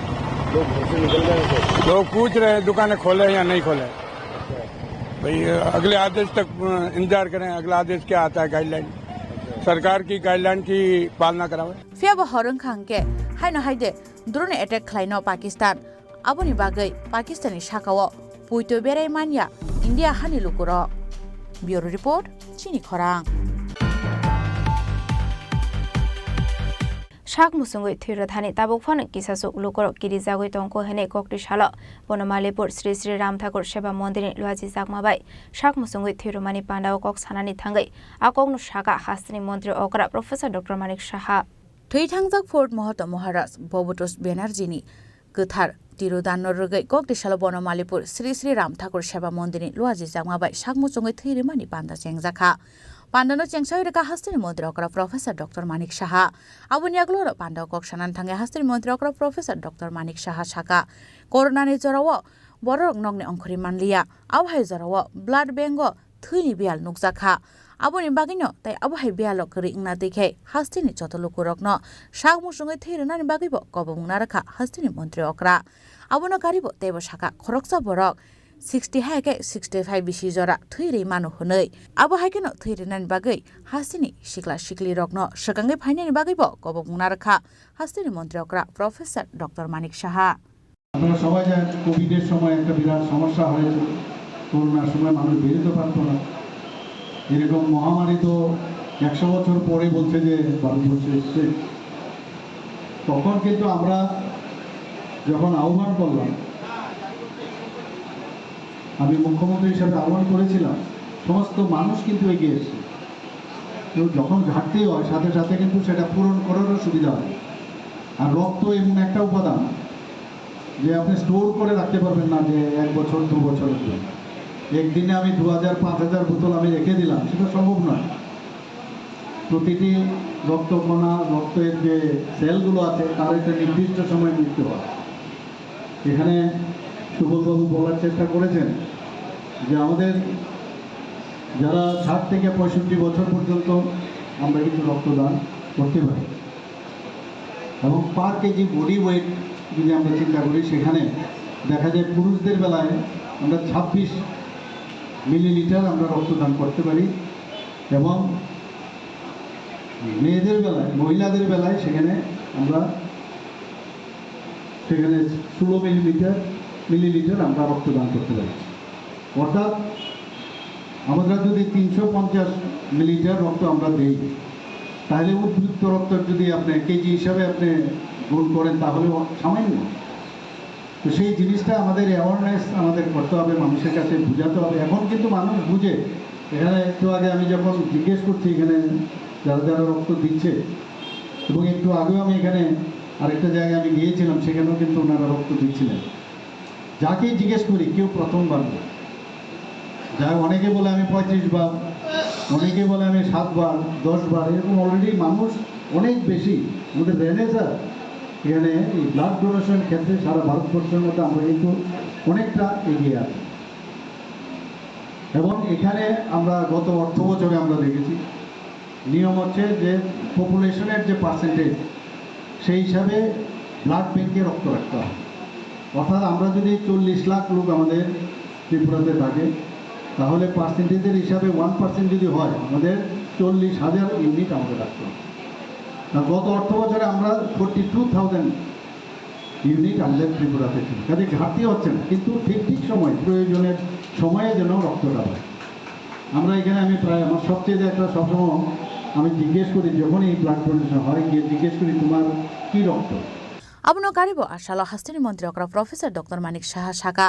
लोग घर से निकल गए हैं सर? लोग पूछ रहे हैं दुकानें खोले या नहीं खोले। अच्छा। भाई, अगले आदेश तक, अ, इंतजार करें, अगला आदेश क्या आता है गाइडलाइन। अच्छा। सरकार की गाइडलाइन की पालना करावे। Phiyaba hor wngkha hwnkhe haino hai de drone attack khlaino Pakistan. Aboni bagwi Pakistani sakao puito berai manya India hani lukurok. Bureau Report, Chini Khorang. Sak muchungwi thwi rwthani tabuk phano kisasuk lukurok kirijagwi tongkho hwnwi koktwi salo Bonomalipur Sri Sri Ram Thakur Seva Mondirni luajijakma bai sak muchungwi thwi rwmani pandao kok sanani thangwi a kokno saka hasteni montri okra Professor Doctor Manik Saha. Thwi thangjak Fort Mohoto Maharaj Bhabatosh Banerjee ni kwthar tirudanno rwgwi koktwi salo Bonomalipur Sri Sri Ram Thakur Seva Mondirni luajijakma bai sak muchungwi thwi rwmani panda chengjakha. Pandano chengsawi rwkha hasteni montri okra Professor Doctor Manik Saha. Aboni yagulo oro pandao kok sanani thangwi hasteni montri okra Professor Doctor Manik Saha saka, Corona ni jorao borok nokni ongkhorwi manliya, abo hai jorao blood bank o thwini biyal nukjakha. Aboni bagwino tei abo hai biyalo kwrwi wngna twi khe hasteni joto lukurokno sak muchungwi thwi rwnani bagwibo kobokmung narwkha hasteni montri okra. Abono karibo teibo saka khoroksa borok sixty hai khe sixty five bisi jora thwi rwi mano hwnwi. Abo hai kheno thwi rwnani bagwi hasteni sikla siklirokno swkangwi phainani bagwibo kobokmung narwkha hasteni montri okra Professor Doctor Manik Saha. আপনারা সবাই জানেন, কোভিডের সময় একটা বিরাট সমস্যা হয়েছিল, করোনার সময় মানুষ বেরোতে পারতো না। এরকম মহামারী তো একশো বছর পরে বলছে যে ভারতবর্ষে এসছে। তখন কিন্তু আমরা যখন আহ্বান করলাম, আমি মুখ্যমন্ত্রী হিসাবে আহ্বান করেছিলাম, সমস্ত মানুষ কিন্তু এগিয়ে এসছে। কেউ যখন ঘাটতি হয়, সাথে সাথে কিন্তু সেটা পূরণ করারও সুবিধা হয়। আর রক্ত এমন একটা উপাদান, যে আপনি স্টোর করে রাখতে পারবেন না যে এক বছর, দু বছরের জন্য। একদিনে আমি দু হাজার, পাঁচ হাজার বোতল আমি রেখে দিলাম, সেটা সম্ভব নয়। প্রতিটি রক্ত কণা, রক্তের যে সেলগুলো আছে, তার একটা নির্দিষ্ট সময় মৃত্যু হয়। এখানে সুবলবাবু বলার চেষ্টা করেছেন যে আমাদের যারা ষাট থেকে পঁয়ষট্টি বছর পর্যন্ত আমরা কিন্তু রক্তদান করতে পারি। এবং পার কেজি বডি ওয়েট যদি আমরা চিন্তা করি, সেখানে দেখা যায় পুরুষদের বেলায় আমরা ছাব্বিশ মিলিলিটার আমরা রক্তদান করতে পারি, এবং মেয়েদের বেলায়, মহিলাদের বেলায় সেখানে আমরা সেখানে ষোলো মিলিমিটার মিলিলিটার আমরা রক্তদান করতে পারি। অর্থাৎ আমরা যদি তিনশো পঞ্চাশ মিলিলিটার রক্ত আমরা দেই, তাহলে উদ্বৃত্ত রক্ত যদি আপনি কেজি হিসাবে আপনি গুণ করেন, তাহলে সামান্য। তো সেই জিনিসটা আমাদের অ্যাওয়ারনেস আমাদের করতে হবে, মানুষের কাছে বোঝাতে হবে। এখন কিন্তু মানুষ বুঝে। এখানে একটু আগে আমি যখন জিজ্ঞেস করছি এখানে যারা যারা রক্ত দিচ্ছে, এবং একটু আগেও আমি এখানে আরেকটা জায়গায় আমি গিয়েছিলাম, সেখানেও কিন্তু ওনারা রক্ত দিচ্ছিলেন। যাকে জিজ্ঞেস করি, কেউ প্রথমবার বলে। যাই হোক, অনেকে বলে আমি পঁয়ত্রিশ বার, অনেকে বলে আমি সাত বার, দশ বার, এরকম অলরেডি মানুষ অনেক বেশি। আমাদের রেনেসা এখানে এই ব্লাড ডোনেশন ক্ষেত্রে সারা ভারতবর্ষের মধ্যে আমরা কিন্তু অনেকটা এগিয়ে আছি। এবং এখানে আমরা গত অর্থ বছরে আমরা দেখেছি, নিয়ম হচ্ছে যে পপুলেশনের যে পার্সেন্টেজ, সেই হিসাবে ব্লাড ব্যাংকে রক্ত রাখতে হবে। অর্থাৎ আমরা যদি চল্লিশ লাখ লোক আমাদের ত্রিপুরাতে থাকে, তাহলে পার্সেন্টেজের হিসাবে ওয়ান পার্সেন্ট যদি হয়, আমাদের চল্লিশ হাজার ইউনিট আমাদের রাখতে হবে। আর গত অর্থ বছরে আমরা ফোর্টি টু থাউজেন্ড ইউনিট আমাদের ত্রিপুরাতে ছিল, কাজে ঘাটতি হচ্ছে না, কিন্তু ঠিক ঠিক সময় প্রয়োজনের সময়ে যেন রক্তটা পায়। আমরা এখানে, আমি প্রায় আমার সবচেয়ে একটা সবসময় আমি জিজ্ঞেস করি, যখনই ব্লাড ডোনেশন হয়, গিয়ে জিজ্ঞেস করি, "তোমার কি রক্ত?" Abono karibo asalo hasteni montri okra Professor Doctor Manik Saha saka,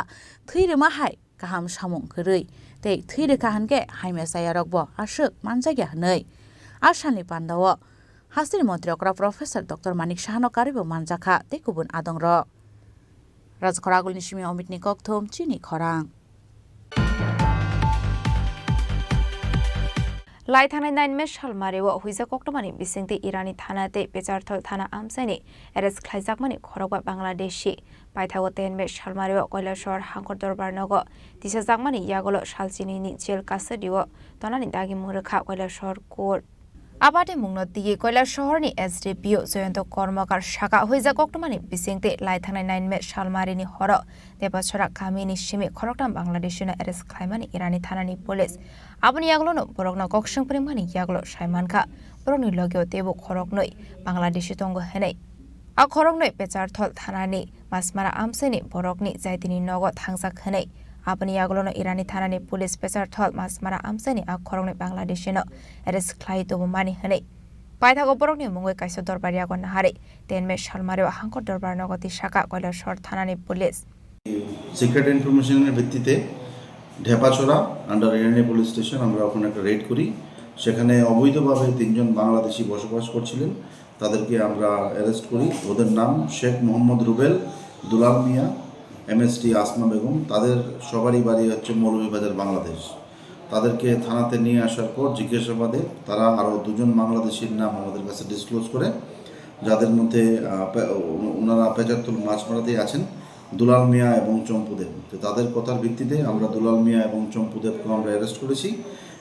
thwi rwma hai kaham samung kwrwi tei thwi rwkha hinkhe haimya chayarokbo aswk manjakya hwnwi. A salni pandao hasteni montri okra Professor Doctor Manik Sahano karibo manjakha tei kubun adongrok. Rajkhor Agulni simi Omitni kokthum, chini khorang. Lai thangnai nine May salmario huijak koktwmani bisingtwi Irani thana tei Pecharthal thana amchaini arrest khlaijakmani khorokba Bangladeshi. Paithago ten May salmario Koilashahar Hangkor Dorbar nogo tisajakmani yagulo salchinini jail custody-o tonani dagimung rwkha Koilashahar court. A patimungno twiwi Koilashahar ni S D P O Jayanta Kormakar saka, huijak koktwmani bisingtwi lai thangnai nine May salmarini horo Debachora kamini simi khoroktham Bangladeshi no arrest khlaimani Irani thanani police. Aboni yagulono borokno kok swng phwrwngmani yagulo sai mankha, borokni logeo teibo khoroknwi Bangladeshi tongo hwnwi. A khoroknwi Pecharthal thanani Masmara amchaini borokni jaitini nogo thangjak hwnwi. Aboni yagulono Irani thanani police Pecharthal Masmara amchaini a khoroknwi Bangladeshino arrest khlai tubumani hwnwi. Paithago borokni mungwi kaisa dorbar yago naharwi ten May salmario Hangkor Dorbar nogo twi saka Koilashahar thanani police. Secret ইনফরমেশনের ভিত্তিতে ঢেপাছড়া আন্ডার ইরানি police station আমরা ওখানে একটা রেড করি। সেখানে অবৈধভাবে তিনজন বাংলাদেশি বসবাস করছিলেন, তাদেরকে আমরা অ্যারেস্ট করি। ওদের নাম শেখ মোহাম্মদ রুবেল, দুলাল মিয়া, এমএসটি আসমা বেগম। তাদের সবারই বাড়ি হচ্ছে মৌলভীবাজার, বাংলাদেশ। তাদেরকে থানাতে নিয়ে আসার পর জিজ্ঞাসাবাদে তারা আরও দুজন বাংলাদেশির নাম আমাদের কাছে ডিসক্লোজ করে, যাদের মধ্যে, আহ, পে-, ও-, ওনারা পেচারতুল মাছমারাতেই আছেন, দুলাল মিয়া এবং চম্পুদেব। তো তাদের কথার ভিত্তিতে আমরা দুলাল মিয়া এবং চম্পুদেবকে আমরা অ্যারেস্ট করেছি।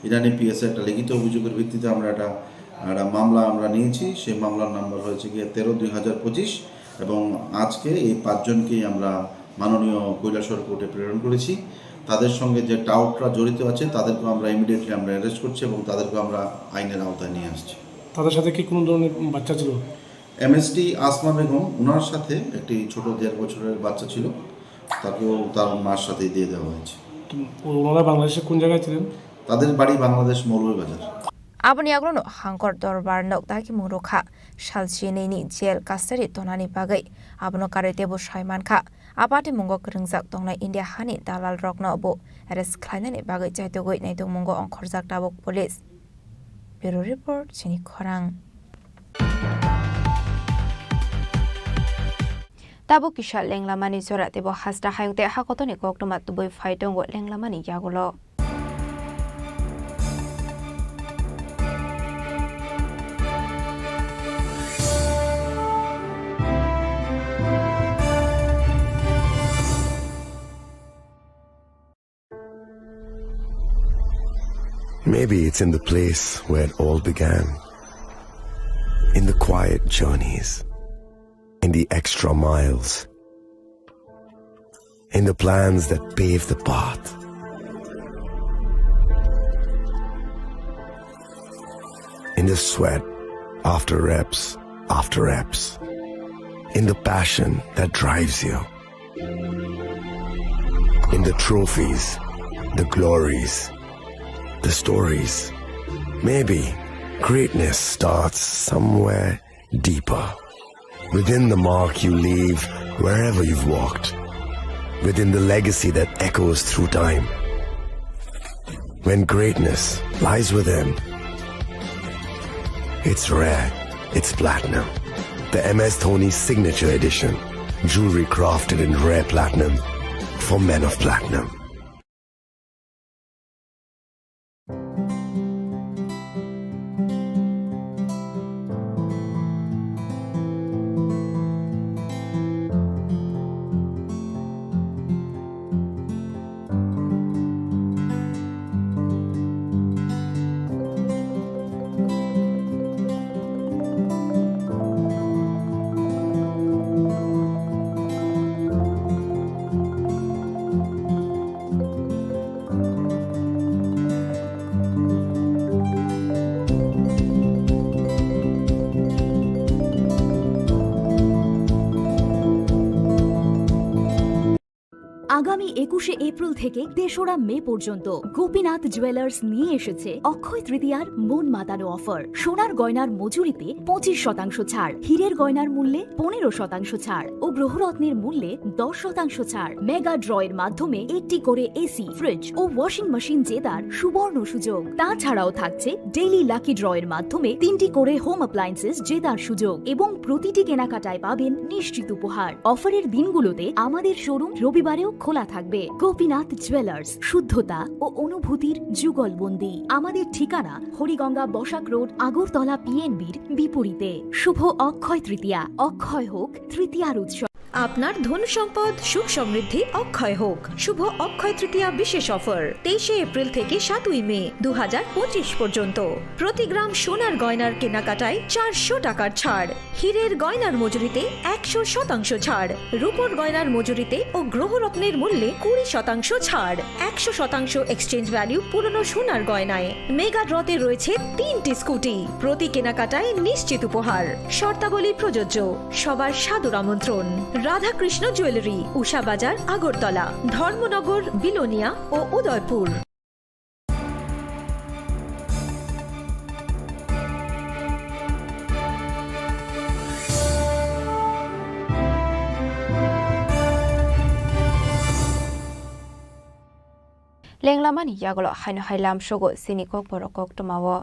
ইরানি পিএসএ একটা লিখিত অভিযোগের ভিত্তিতে আমরা একটা, একটা মামলা আমরা নিয়েছি। সেই মামলার নাম্বার হয়েছে গিয়ে তেরো দুই হাজার পঁচিশ, এবং আজকে এই পাঁচজনকেই আমরা মাননীয় কৈলাসহর কোর্টে প্রেরণ করেছি। তাদের সঙ্গে যে টাউটরা জড়িত আছে, তাদেরকেও আমরা ইমিডিয়েটলি আমরা অ্যারেস্ট করছি এবং তাদেরকেও আমরা আইনের আওতায় নিয়ে আসছি। তাদের সাথে কি কোনো ধরনের বাচ্চা ছিল? এমএসটি আসমা বেগম, ওনার সাথে একটি ছোট দেড় বছরের বাচ্চা ছিল, তাকেও তার মার সাথেই দিয়ে দেওয়া হয়েছে। তো ওনারা বাংলাদেশে কোন জায়গায় ছিলেন? তাদের বাড়ি বাংলাদেশ, Moulvibazar. Aboni yagulono Hangkor Dorbar nok dagimung rwkha, salchinini jail custody tonani bagwi. Abono karwi teibo sai mankha, a patimungo kwrwngjak tongnai India hani dalal rokno bo arrest khlainani bagwi chaitugwi naitugmungo ongkhorjak tabuk police. Bureau Report, chini khorang. Tabuk kisa lenglamani jora teibo hasta hayung tei hakotoni koktwma tubui phai tongo lenglamani yagulo. Maybe it's in the place where it all began. In the quiet journeys, the extra miles, in the plans that pave the path, in the sweat after reps after reps, in the passion that drives you, in the trophies, the glories, the stories. Maybe greatness starts somewhere deeper. Within the mark you leave wherever you've walked. Within the legacy that echoes through time. When greatness lies within, it's rare, it's platinum. The M S Dhoni Signature Edition. Jewelry crafted in rare platinum for men of platinum. আগামী একুশে এপ্রিল থেকে তেসরা মে পর্যন্ত গোপীনাথ জুয়েলার্স নিয়ে এসেছে অক্ষয় তৃতীয়ার মন মাতানো অফার। সোনার গয়নার মজুরিতে পঁচিশ শতাংশ ছাড়, হীরের গয়নার মূল্যে পনেরো শতাংশ ছাড় ও গ্রহরত্নের মূল্যে দশ শতাংশ ছাড়। মেগা ড্রয়ের মাধ্যমে একটি করে এসি, ফ্রিজ ও ওয়াশিং মেশিন জেতার সুবর্ণ সুযোগ। তাছাড়াও থাকছে ডেইলি লাকি ড্রয়ের মাধ্যমে তিনটি করে হোম অ্যাপ্লায়েন্সেস জেতার সুযোগ এবং প্রতিটি কেনাকাটায় পাবেন নিশ্চিত উপহার। অফারের দিনগুলোতে আমাদের শোরুম রবিবারেও খোলা থাকবে। গোপীনাথ জুয়েলার্স, শুদ্ধতা ও অনুভূতির যুগলবন্দি। আমাদের ঠিকানা হরিগঙ্গা বসাক রোড, আগরতলা পিএনবির বিপরীতে। শুভ অক্ষয় তৃতীয়া, অক্ষয় হোক তৃতীয়ার উৎসব। আপনার ধন সম্পদ সুখ সমৃদ্ধি অক্ষয় হোক। শুভ অক্ষয় তৃতীয়া বিশেষ অফার তেইশে এপ্রিল থেকে সাতই মে দু হাজার পঁচিশ পর্যন্ত। প্রতি গ্রাম সোনার গয়নার কেনাকাটায় চারশো টাকার ছাড়, হীরের গয়নার মজুরিতে একশো শতাংশ ছাড়, রূপোর গয়নার মজুরিতে ও গ্রহরত্নের মূল্যে কুড়ি শতাংশ ছাড়, একশো শতাংশ এক্সচেঞ্জ ভ্যালু পুরনো সোনার গয়নায়। মেগা ড্রতে রয়েছে তিনটি স্কুটি, প্রতি কেনাকাটায় নিশ্চিত উপহার। শর্তাবলী প্রযোজ্য। সবার সাদর আমন্ত্রণ। রাধাকৃষ্ণ জুয়েলারি, উষা বাজার, আগরতলা, ধর্মনগর, বিলোনিয়া ও Udaipur. Lenglamani yagulo haino hai lamsogo chini kokborok koktwmao.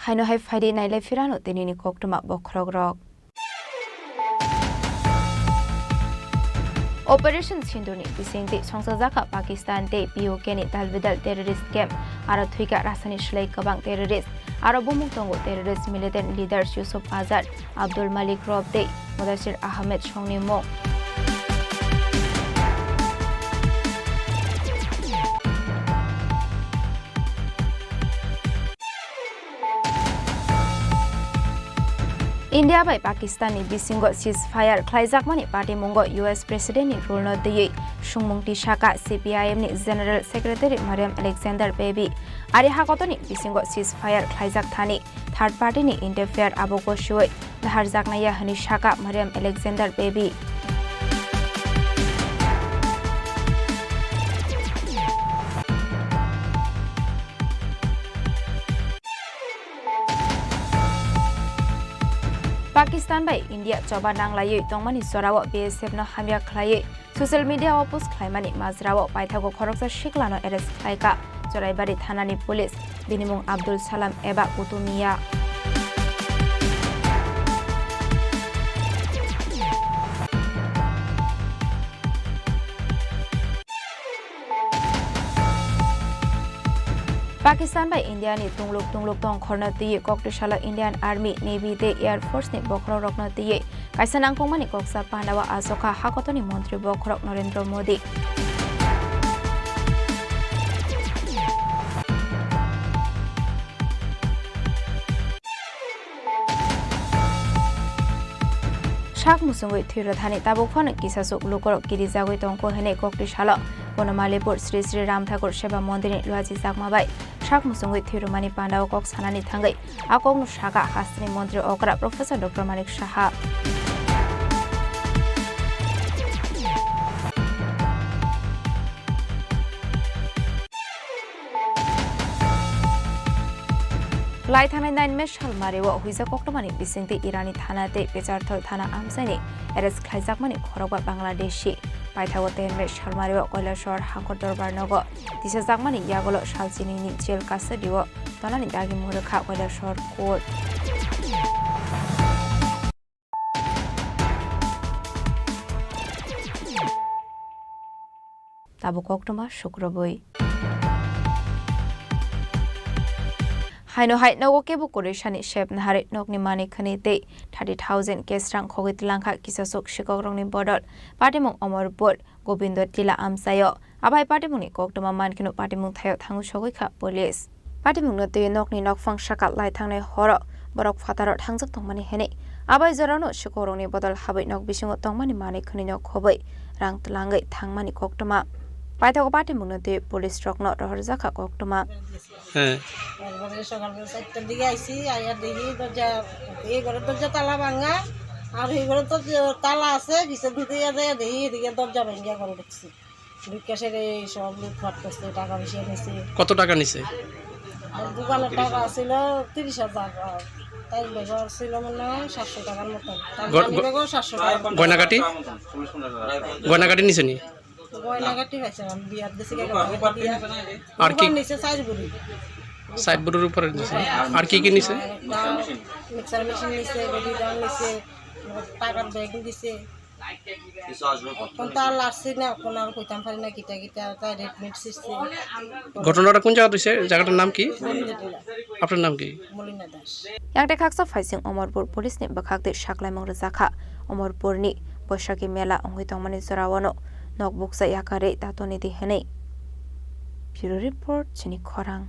Haino hai phaidi nailai phirano tinini koktwma bokhorokrok. Operation Sindurni bisingtwi songchajak kha Pakistan tei P O K ni dalbidal terrorist camp, aro thwikha rasani slai kwbang terrorist, aro bumung tongo terrorist militant leaders Yusuf Azhar, Abdul Malik Rob tei Mudasir Ahmed songni mung. India bai Pakistan ni bisingo ceasefire khlaijakmani patimungo U S President ni rule no twiwi sungmung tisaka C P I M ni General Secretary Mariam Alexander Baby. Ari hakotorni bisingo ceasefire khlaijak thani third party ni interfere abo gosiwi daharjaknaiya hwnwi saka Mariam Alexander Baby. Pakistan bai India choba nanglaiwi tongmani jorao B S F no hamya khlaiwi social media o post khlaimani majrao paithago khoroksa siklano arrest khlaikha Choraibari thanani police. Bini mung Abdul Salam eba Kutumiya. Pakistan bai India ni tungluk tungluk tongkhorno twiwi koktwisalo Indian Army, Navy tei Air Force ni bokhorokrokno twiwi kaisa nangkukmani koksa pandao achukha hakotorni montri bokhorok Narendra Modi. Sak muchungwi thwi rwthani tabuk phano kisasuk lukurok kirijagwi tongkho hwnwi kokti salo. Bono Malipur Sri Sri Ram Thakur Seva Mondirni luachi chakma bai sak muchungwi thwi rwmani pandao kok sanani thangwi a kokno sakha hasteni montri okra Professor Doctor Manik Saha. Lai thangnai nine May salmario huijak koktwmani bisingtwi Irani thana tei Pecharthal thana amchaini arrest khlaijakmani khorokba Bangladeshi. Paithago ten May salmario Kailasor Hangkor Dorbar nogo tisajakmani yagulo salchinini jail custody-o tonani dagi mwrwkha Kailasor court. Tabuk koktwma sukrubwi. Haino hai nogo kebo kwrwi sani sep naharwi nokni manwi khwnwi tei thirty thousand cash rang khogwi twlangkha kisasuk sikokrokni bodol. Patimung Omorpur Gobindo Tila amchaio. Abai patimungni koktwma mankheno patimung thaio thangwi sogwi kha police. Patimungno twiwi nokni nokphang saka lai thangnai horo borok phataro thangjak tongmani hwnwi abai jorano sikokrokni bodol habwi nok bisingo tongmani manwi khwnwino khobwi rang twlangwi thangmani koktwma. Paithago patimungno twiwi police rokno rohorjakha koktwma. হ্যাঁ। একবারে সকাল চারটার দিকে আইছি, আইয়া দেখি দরজা, এই ঘরের দরজা তালা ভাঙা, আর এই ঘরের দরজা তালা আছে, পিছন থেকে যাইয়া দেখি এদিকে দরজা ভাঙিয়া ঘরে ঢুকছি। ঢুকে সেরে এই সব লুটপাট করছে, টাকা পয়সা নিছে। কত টাকা নিছে? আর দোকানের টাকা ছিল তিরিশ হাজার, আর তাই ব্যাগও ছিল মনে হয় সাতশো টাকার মতো। তার গ-, জানি গ-, ব্যাগও সাতশো টাকার মতো। গয়নাগাটি? গয়নাগাটি নিছে নি? গয়নাগাটি পাইছে, আমি বিয়ার দিছি গয়নাগাটি দিয়া। আর কি? উপর নিচে সাইজ বুড়ি। সাইড বোর্ডের উপরে নিছে। আর কি কি নিছে? একটা মিক্সার মেশিন নিছে, বেবি ডাল নিছে, টাকার ব্যাগ দিছে। এখন তো আর লাড়ছি না, এখন আর কইতাম পারি না কিতা কিতা, তাই রেডমেড সিস্টেম। ঘটনাটা কোন জায়গাত হইছে? জায়গাটার নাম কি? বন্ধুটিলা। আপনার নাম কি? মলিনা Das. Yang tei khaksa phaising Omorpur police ni bwkhak tei saklaimung rwjakha. Omorpur ni Boishakhi mela wngwi tongmani jorao no nok bukcha yakarwi tatoni di hwnwi. Bureau report, chini khorang.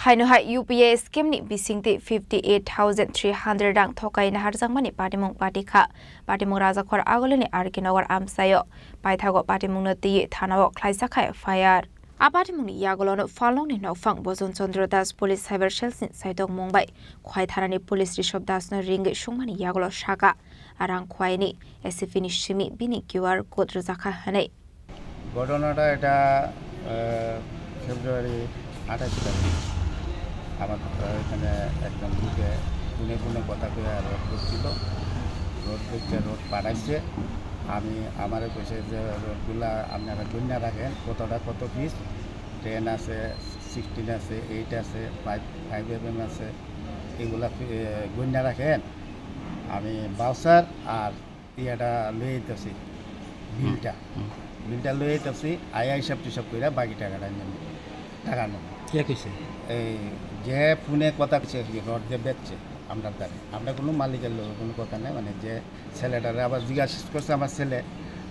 Haino hai U P I scheme ni bisingtwi fifty eight thousand three hundred rang thokai naharjakmani patimung patikha. Patimung Rajakhor Agulini R K Nagar amchaio. Paithago patimungno twiwi thanao khlaijakha F I R. A patimungni yagulono Phalnokni nokphang Bojon Chandra Das Police Cyber Cell ni saitok mung bai Khwai thanani police Rishabh Das no ringwi sungmani yagulo saka, a rang Khwai ni S P ni simi bini Q R code rwjakha hwnwi. ঘটনাটা এটা, আহ, ফেব্রুয়ারি আঠাশ তারিখ। আমার, আহ, এখানে একজন লোকে ফোনে ফোনে কথা কয়ে রড করছিল, রড করছে, রড পাঠাইছে। আমি, আমারে কইছে যে, "রডগুলা আপনারা গইন্যা রাখেন, কতটা কত পিস, টেন আছে, সিক্সটিন আছে, এইট আছে, ফাইভ, ফাইভ এম এম আছে, এগুলা, এ, গইন্যা রাখেন।" আমি ভাউচার আর ইয়েটা লই আইতাছি, বিলটা। হুম। বিলটা লই আইতাছি, আয়া হিসাব টিসাব কইরা বাকি টাকাটা নিয়ে নেব। টাকা নেব। কে কইছে? এই যে ফোনে কথা কইছে আর কি, রড যে বেচছে আমরার দ্বারে। আমরা কোনো মালিকের লগে কোনো কথা নাই, মানে যে ছেলেটারে আবার জিজ্ঞাসা করছে আমার ছেলে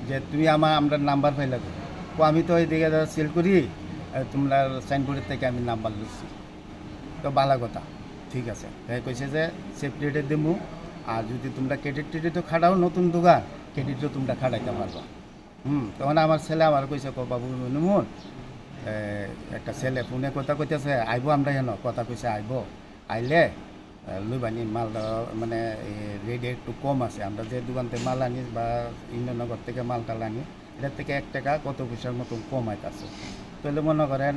যে, "তুমি আমার, আমরার নাম্বার পাইলা কই?" ও, "আমি তো এইদিকে যারা সেল করি, আহ, তোমরা সাইনবোর্ডের থেকে আমি নাম্বার লইছি।" তো ভালা কথা, ঠিক আছে। তাই কইছে যে সেফ রেটে দিমু, আর যদি তোমরা ক্রেডিট টেডিটও খাটাও নতুন দোকান, ক্রেডিটও তোমরা খাটাইতে পারবা। হুম, তখন আমার ছেলে আমার কইছে, "কো বাবু, নুমুন, এ, একটা ছেলে ফোনে কথা কইতেছে, আইবো আমরা হেন, কথা কইছে আইবো, আইলে, এ, লইবানি মালটা, মানে, এ, রেট একটু কম আছে, আমরা যে দোকান থেকে মাল আনি বা ইন্দ্রনগর থেকে মালটা আনি, এটার থেকে এক টাকা কত পয়সার মতন কম আইতাছে।" তাহলে মনে করেন,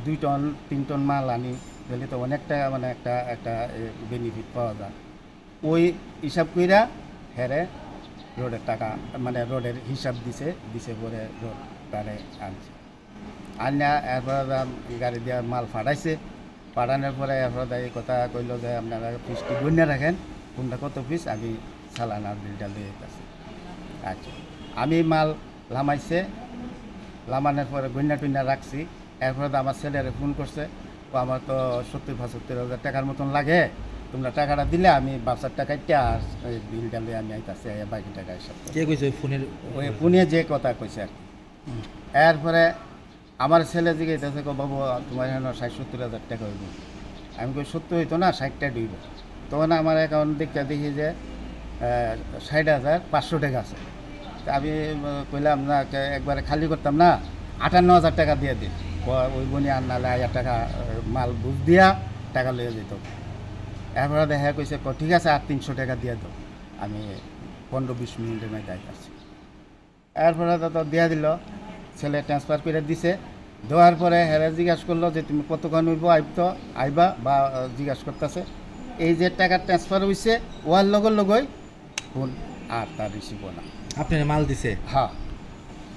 দুই টন, তিন টন মাল আনি, তাহলে তো অনেকটা, মানে, একটা, একটা, এ, বেনিফিট পাওয়া যায়। ওই হিসাব কইরা হেরে রডের টাকা, মানে, রডের হিসাব দিছে, দিছে পরে রড তারে আনছে। আনিয়া এরপরে যা গাড়ি দিয়া মাল পাঠাইছে, পাঠানোর পরে এরপরে যা এই কথা কইলো যে, "আপনারা পিসটি গইন্যা রাখেন, কোনটা কত পিস, আমি চালান আর বিলটা লইয়া আইতাছি।" আচ্ছা, আমি মাল লামাইছে, লামানোর পরে গইন্যা টইন্যা রাখছি। এরপরে তো আমার ছেলেরে ফোন করছে, "ও, আমার তো সত্তর পঁচাত্তর হাজার টাকার মতন লাগে, তোমরা টাকাটা দিলে আমি বাচ্চার টাকা ইটা আর এই বিলটা লইয়া আমি আইতাছি, এই বাকি টাকা হিসাব করে।" কে কইছে ওই ফোনের? ওই ফোনে যে কথা কইছে আর কি। হুম। এরপরে আমার ছেলে জিজ্ঞাসা, "কো বাবু, তোমার এখানে ষাট সত্তর হাজার টাকা হইব?" আমি কই, "সত্য হইতো না, ষাট টাকা হইব।" তখন আমার অ্যাকাউন্ট দেখতে দেখি যে, আহ, ষাট হাজার পাঁচশো টাকা আছে। তা আমি, আহ, কইলাম, "না, কে-, একবারে খালি করতাম না, আটান্ন হাজার টাকা দিয়ে দিন।" ও-, ওই বনি আর নালে আয়া টাকা, আহ, মাল বুঝ দিয়া টাকা লইয়া যেত। এরপরে দেখা কইছে, ক-, "ঠিক আছে, আর তিনশো টাকা দিয়ে দাও, আমি পনেরো বিশ মিনিটের মধ্যে আইতাছি।" এরপরে তো, তো দিয়া দিল, ছেলে ট্রান্সফার করে দিছে। দেওয়ার পরে হেরে জিজ্ঞাসা করলো যে, "তুমি কতক্ষণ হইব আইতো, আইবা?" বা, আহ, জিজ্ঞাসা করতেছে। এই যে টাকা ট্রান্সফার হইছে, ওয়ার লগে লগেই ফোন আর তার রিসিভ না। আপনার মাল দিছে? হ্যাঁ।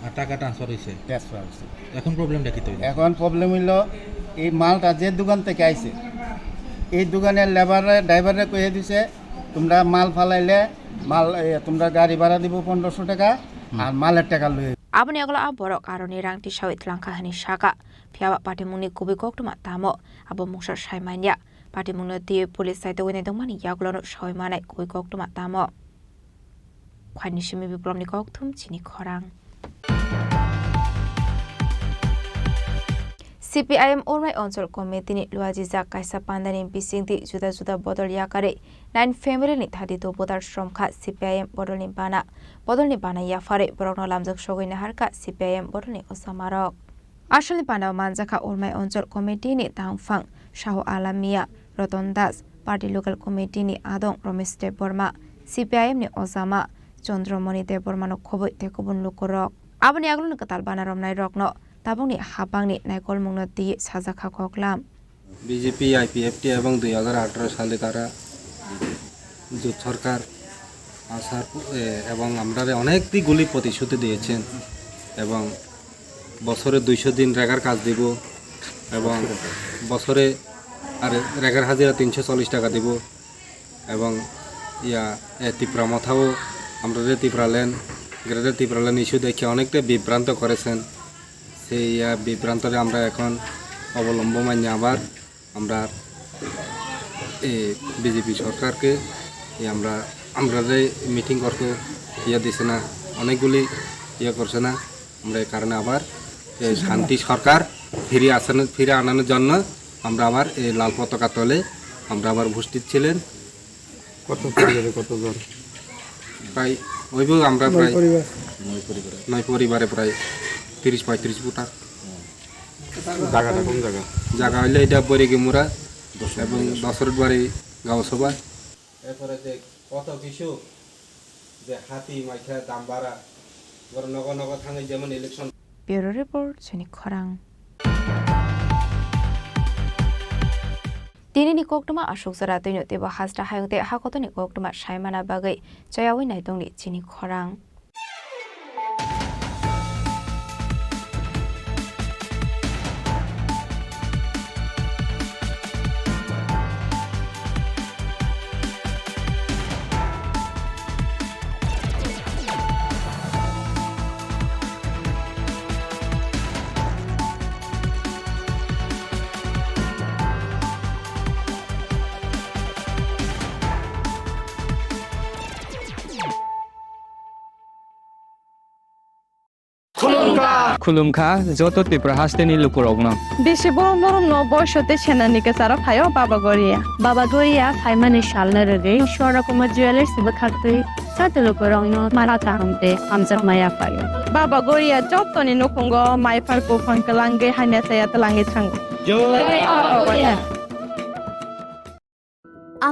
আর টাকা ট্রান্সফার হইছে? ট্রান্সফার হইছে। এখন প্রবলেমটা কি তৈরি? এখন প্রবলেম হইলো, এই মালটা যে দোকান থেকে আইছে, এই দোকানের লেবাররে, ড্রাইভাররে কইয়া দিছে, "তোমরা মাল ফালাইলে, মাল, এ, তোমরা গাড়ি ভাড়া দিব পনেরোশো টাকা, হুম। আর মালের টাকা লই।" Aboni yagulo a borok aroni rang tisawi twlangkha hwnwi saka, phiya ba patimungni kubui koktwma tamo, abo mungsa sai manya. Patimungno twiwi police saitogwi naitokmani yagulono sawi manai kubui koktwma tamo. Khwaini simi Biplomni kokthum chini khorang. C P I M Urmai Onchol Committee ni luajijak kaisa pandani bisingtwi juda juda bodol yakarwi nine family ni thirty two voter sromkha C P I M bodolni bana. Bodolni bana yapharwi borokno lamjak sogwi naharkha C P I M bodolni osamarok. Asalni panao manjakha Urmai Onchol Committee ni tangphang Sahu Alam Miya, Roton Das, Party Local Committee ni adong Romesh Debbarma, C P I M ni ojama Chandramani Debbarma no khoboi tei kubun lukurok. Aboni aguloni kwtal bana romnai rokno tabukni habangni naikolmungno twiwi sajakha koklam. B J P, I P F T এবং দুই হাজার আঠারো সালে তারা জোট সরকার আসার প-, এ, এবং আমরারে অনেকগুলি প্রতিশ্রুতি দিয়েছেন এবং বছরে দুইশো দিন রেগার কাজ দিব এবং বছরে আর রেগার হাজিরা তিনশো চল্লিশ টাকা দিব এবং ইয়া, এ, তিপ্রা মথাও আমরা যে তিপ্রাল্যান্ড, গ্রেটার তিপ্রাল্যান্ড ইস্যু দেখে অনেকটা বিভ্রান্ত করেছেন। সেই, ইয়া, বিভ্রান্তরে আমরা এখন অবলম্বন মান্য আবার আমরা এই বিজেপি সরকারকে এই আমরা, আমরা যে মিটিং করতে ইয়ে দিছে না, অনেকগুলি ইয়ে করছে না, আমরা এই কারণে আবার এই শান্তি সরকার ফিরে আসানো, ফিরে আনানোর জন্য আমরা আবার এই লাল পতাকা তলে আমরা আবার উপস্থিত ছিলেন। কত পরিবারে কতজন? প্রায় ওইভাবে আমরা নয় প্রায় পরিবার। নয় পরিবারে প্রায় তিরিশ পঁয়ত্রিশ ভোটার। জায়গাটা কোন জায়গা? জায়গা হইলে এটা বৈরাগী মুড়া এবং দশরথ বাড়ি গাঁও সভা। এরপরে যে কত কিছু যে হাতি মাইখা দাম বাড়া, বড় নগর নগর থানায় যেমন election. Bureau Report, Chini Khorang. Tinini koktwma aswk jora twino teibo hasta hayung tei hakotoni koktwma saimana bagwi chayawi naitongni Chini Khorang. Khulumkha joto Tripura hasteni lukurokno. Bisi borom borom no boiso tei senani kwcharo phaio Baba Goria. Baba Goria phaimani salno rwgwi Swarna Kumar Jewellers bwkhaktwi joto lukurokno mara kaham tei hamjakma yaphaio. Baba Goria jotoni nukhungo maiphar buphang kwlangwi hamya chaya twlangwi thango. Jai Baba Goria.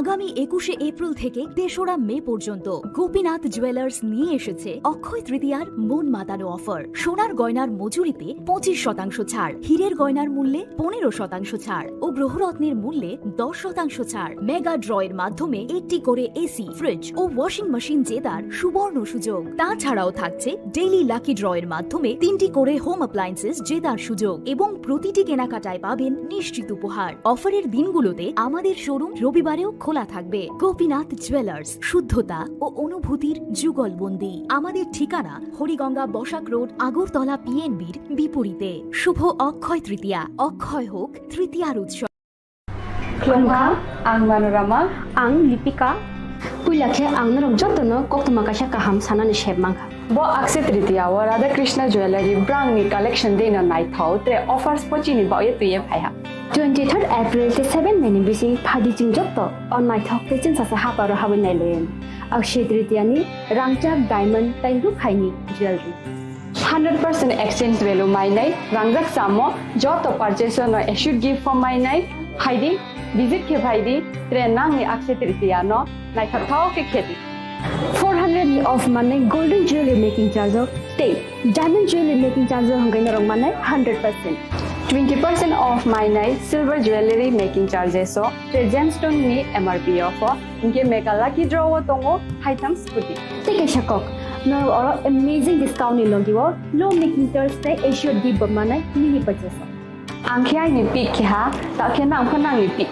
আগামী একুশে এপ্রিল থেকে তেসরা মে পর্যন্ত গোপীনাথ জুয়েলার্স নিয়ে এসেছে অক্ষয় তৃতীয়ার মন মাতানো অফার। সোনার গয়নার মজুরিতে পঁচিশ শতাংশ ছাড়, হীরের গয়নার মূল্যে পনেরো শতাংশ ছাড় ও গ্রহরত্নের মূল্যে দশ শতাংশ ছাড়। মেগা ড্রয়ের মাধ্যমে একটি করে এসি, ফ্রিজ ও ওয়াশিং মেশিন জেতার সুবর্ণ সুযোগ। তাছাড়াও থাকছে ডেইলি লাকি ড্রয়ের মাধ্যমে তিনটি করে হোম অ্যাপ্লায়েন্সেস জেতার সুযোগ এবং প্রতিটি কেনাকাটায় পাবেন নিশ্চিত উপহার। অফারের দিনগুলোতে আমাদের শোরুম রবিবারেও খোলা থাকবে। গোপীনাথ জুয়েলার্স, শুদ্ধতা ও অনুভূতির যুগলবন্দি। আমাদের ঠিকানা হরিগঙ্গা বসাক রোড, আগরতলা পিএনবির বিপরীতে। শুভ অক্ষয় তৃতীয়া, অক্ষয় হোক তৃতীয়ার উৎসব। Khulumkha, ang Manorama. Ang Lipika. Puila khe ang norok jotono koktwma kaisa kaham sanani sep mankha. Bo Akshaya Tritiya o Radha Krishna Jewellery brangni collection deino naithok tre offers pochini baoye twiye phaiha. Twenty third April tei seven May ni bising phaidi chwng joto o naithok tei chwngsasa haparo habwi nailayan. Akshaya Tritiya ni rangchak diamond tei rukhaini jewelry. Hundred percent exchange value mainai rangjak samo joto purchase no assured gift form mainai. Phaidi, visit khe phaidi, tre nangni Akshaya Tritiya no naithok thao khe khedi. Four hundred ni off manai golden jewelry making charge o tei diamond jewelry making charge o hwnkhai norok manai hundred percent. Twenty percent off mainai silver jewelry making charges o tre gemstone ni M R P o pho hwnkhe mega lucky draw o tongo haitham scooty. Tei kaisa kok, norok oro amazing discount ni logi o low making charge tei assured gift bo manai mini purchase o. Ang khe aini pick khe ha, ta khe nang khe nangni pick.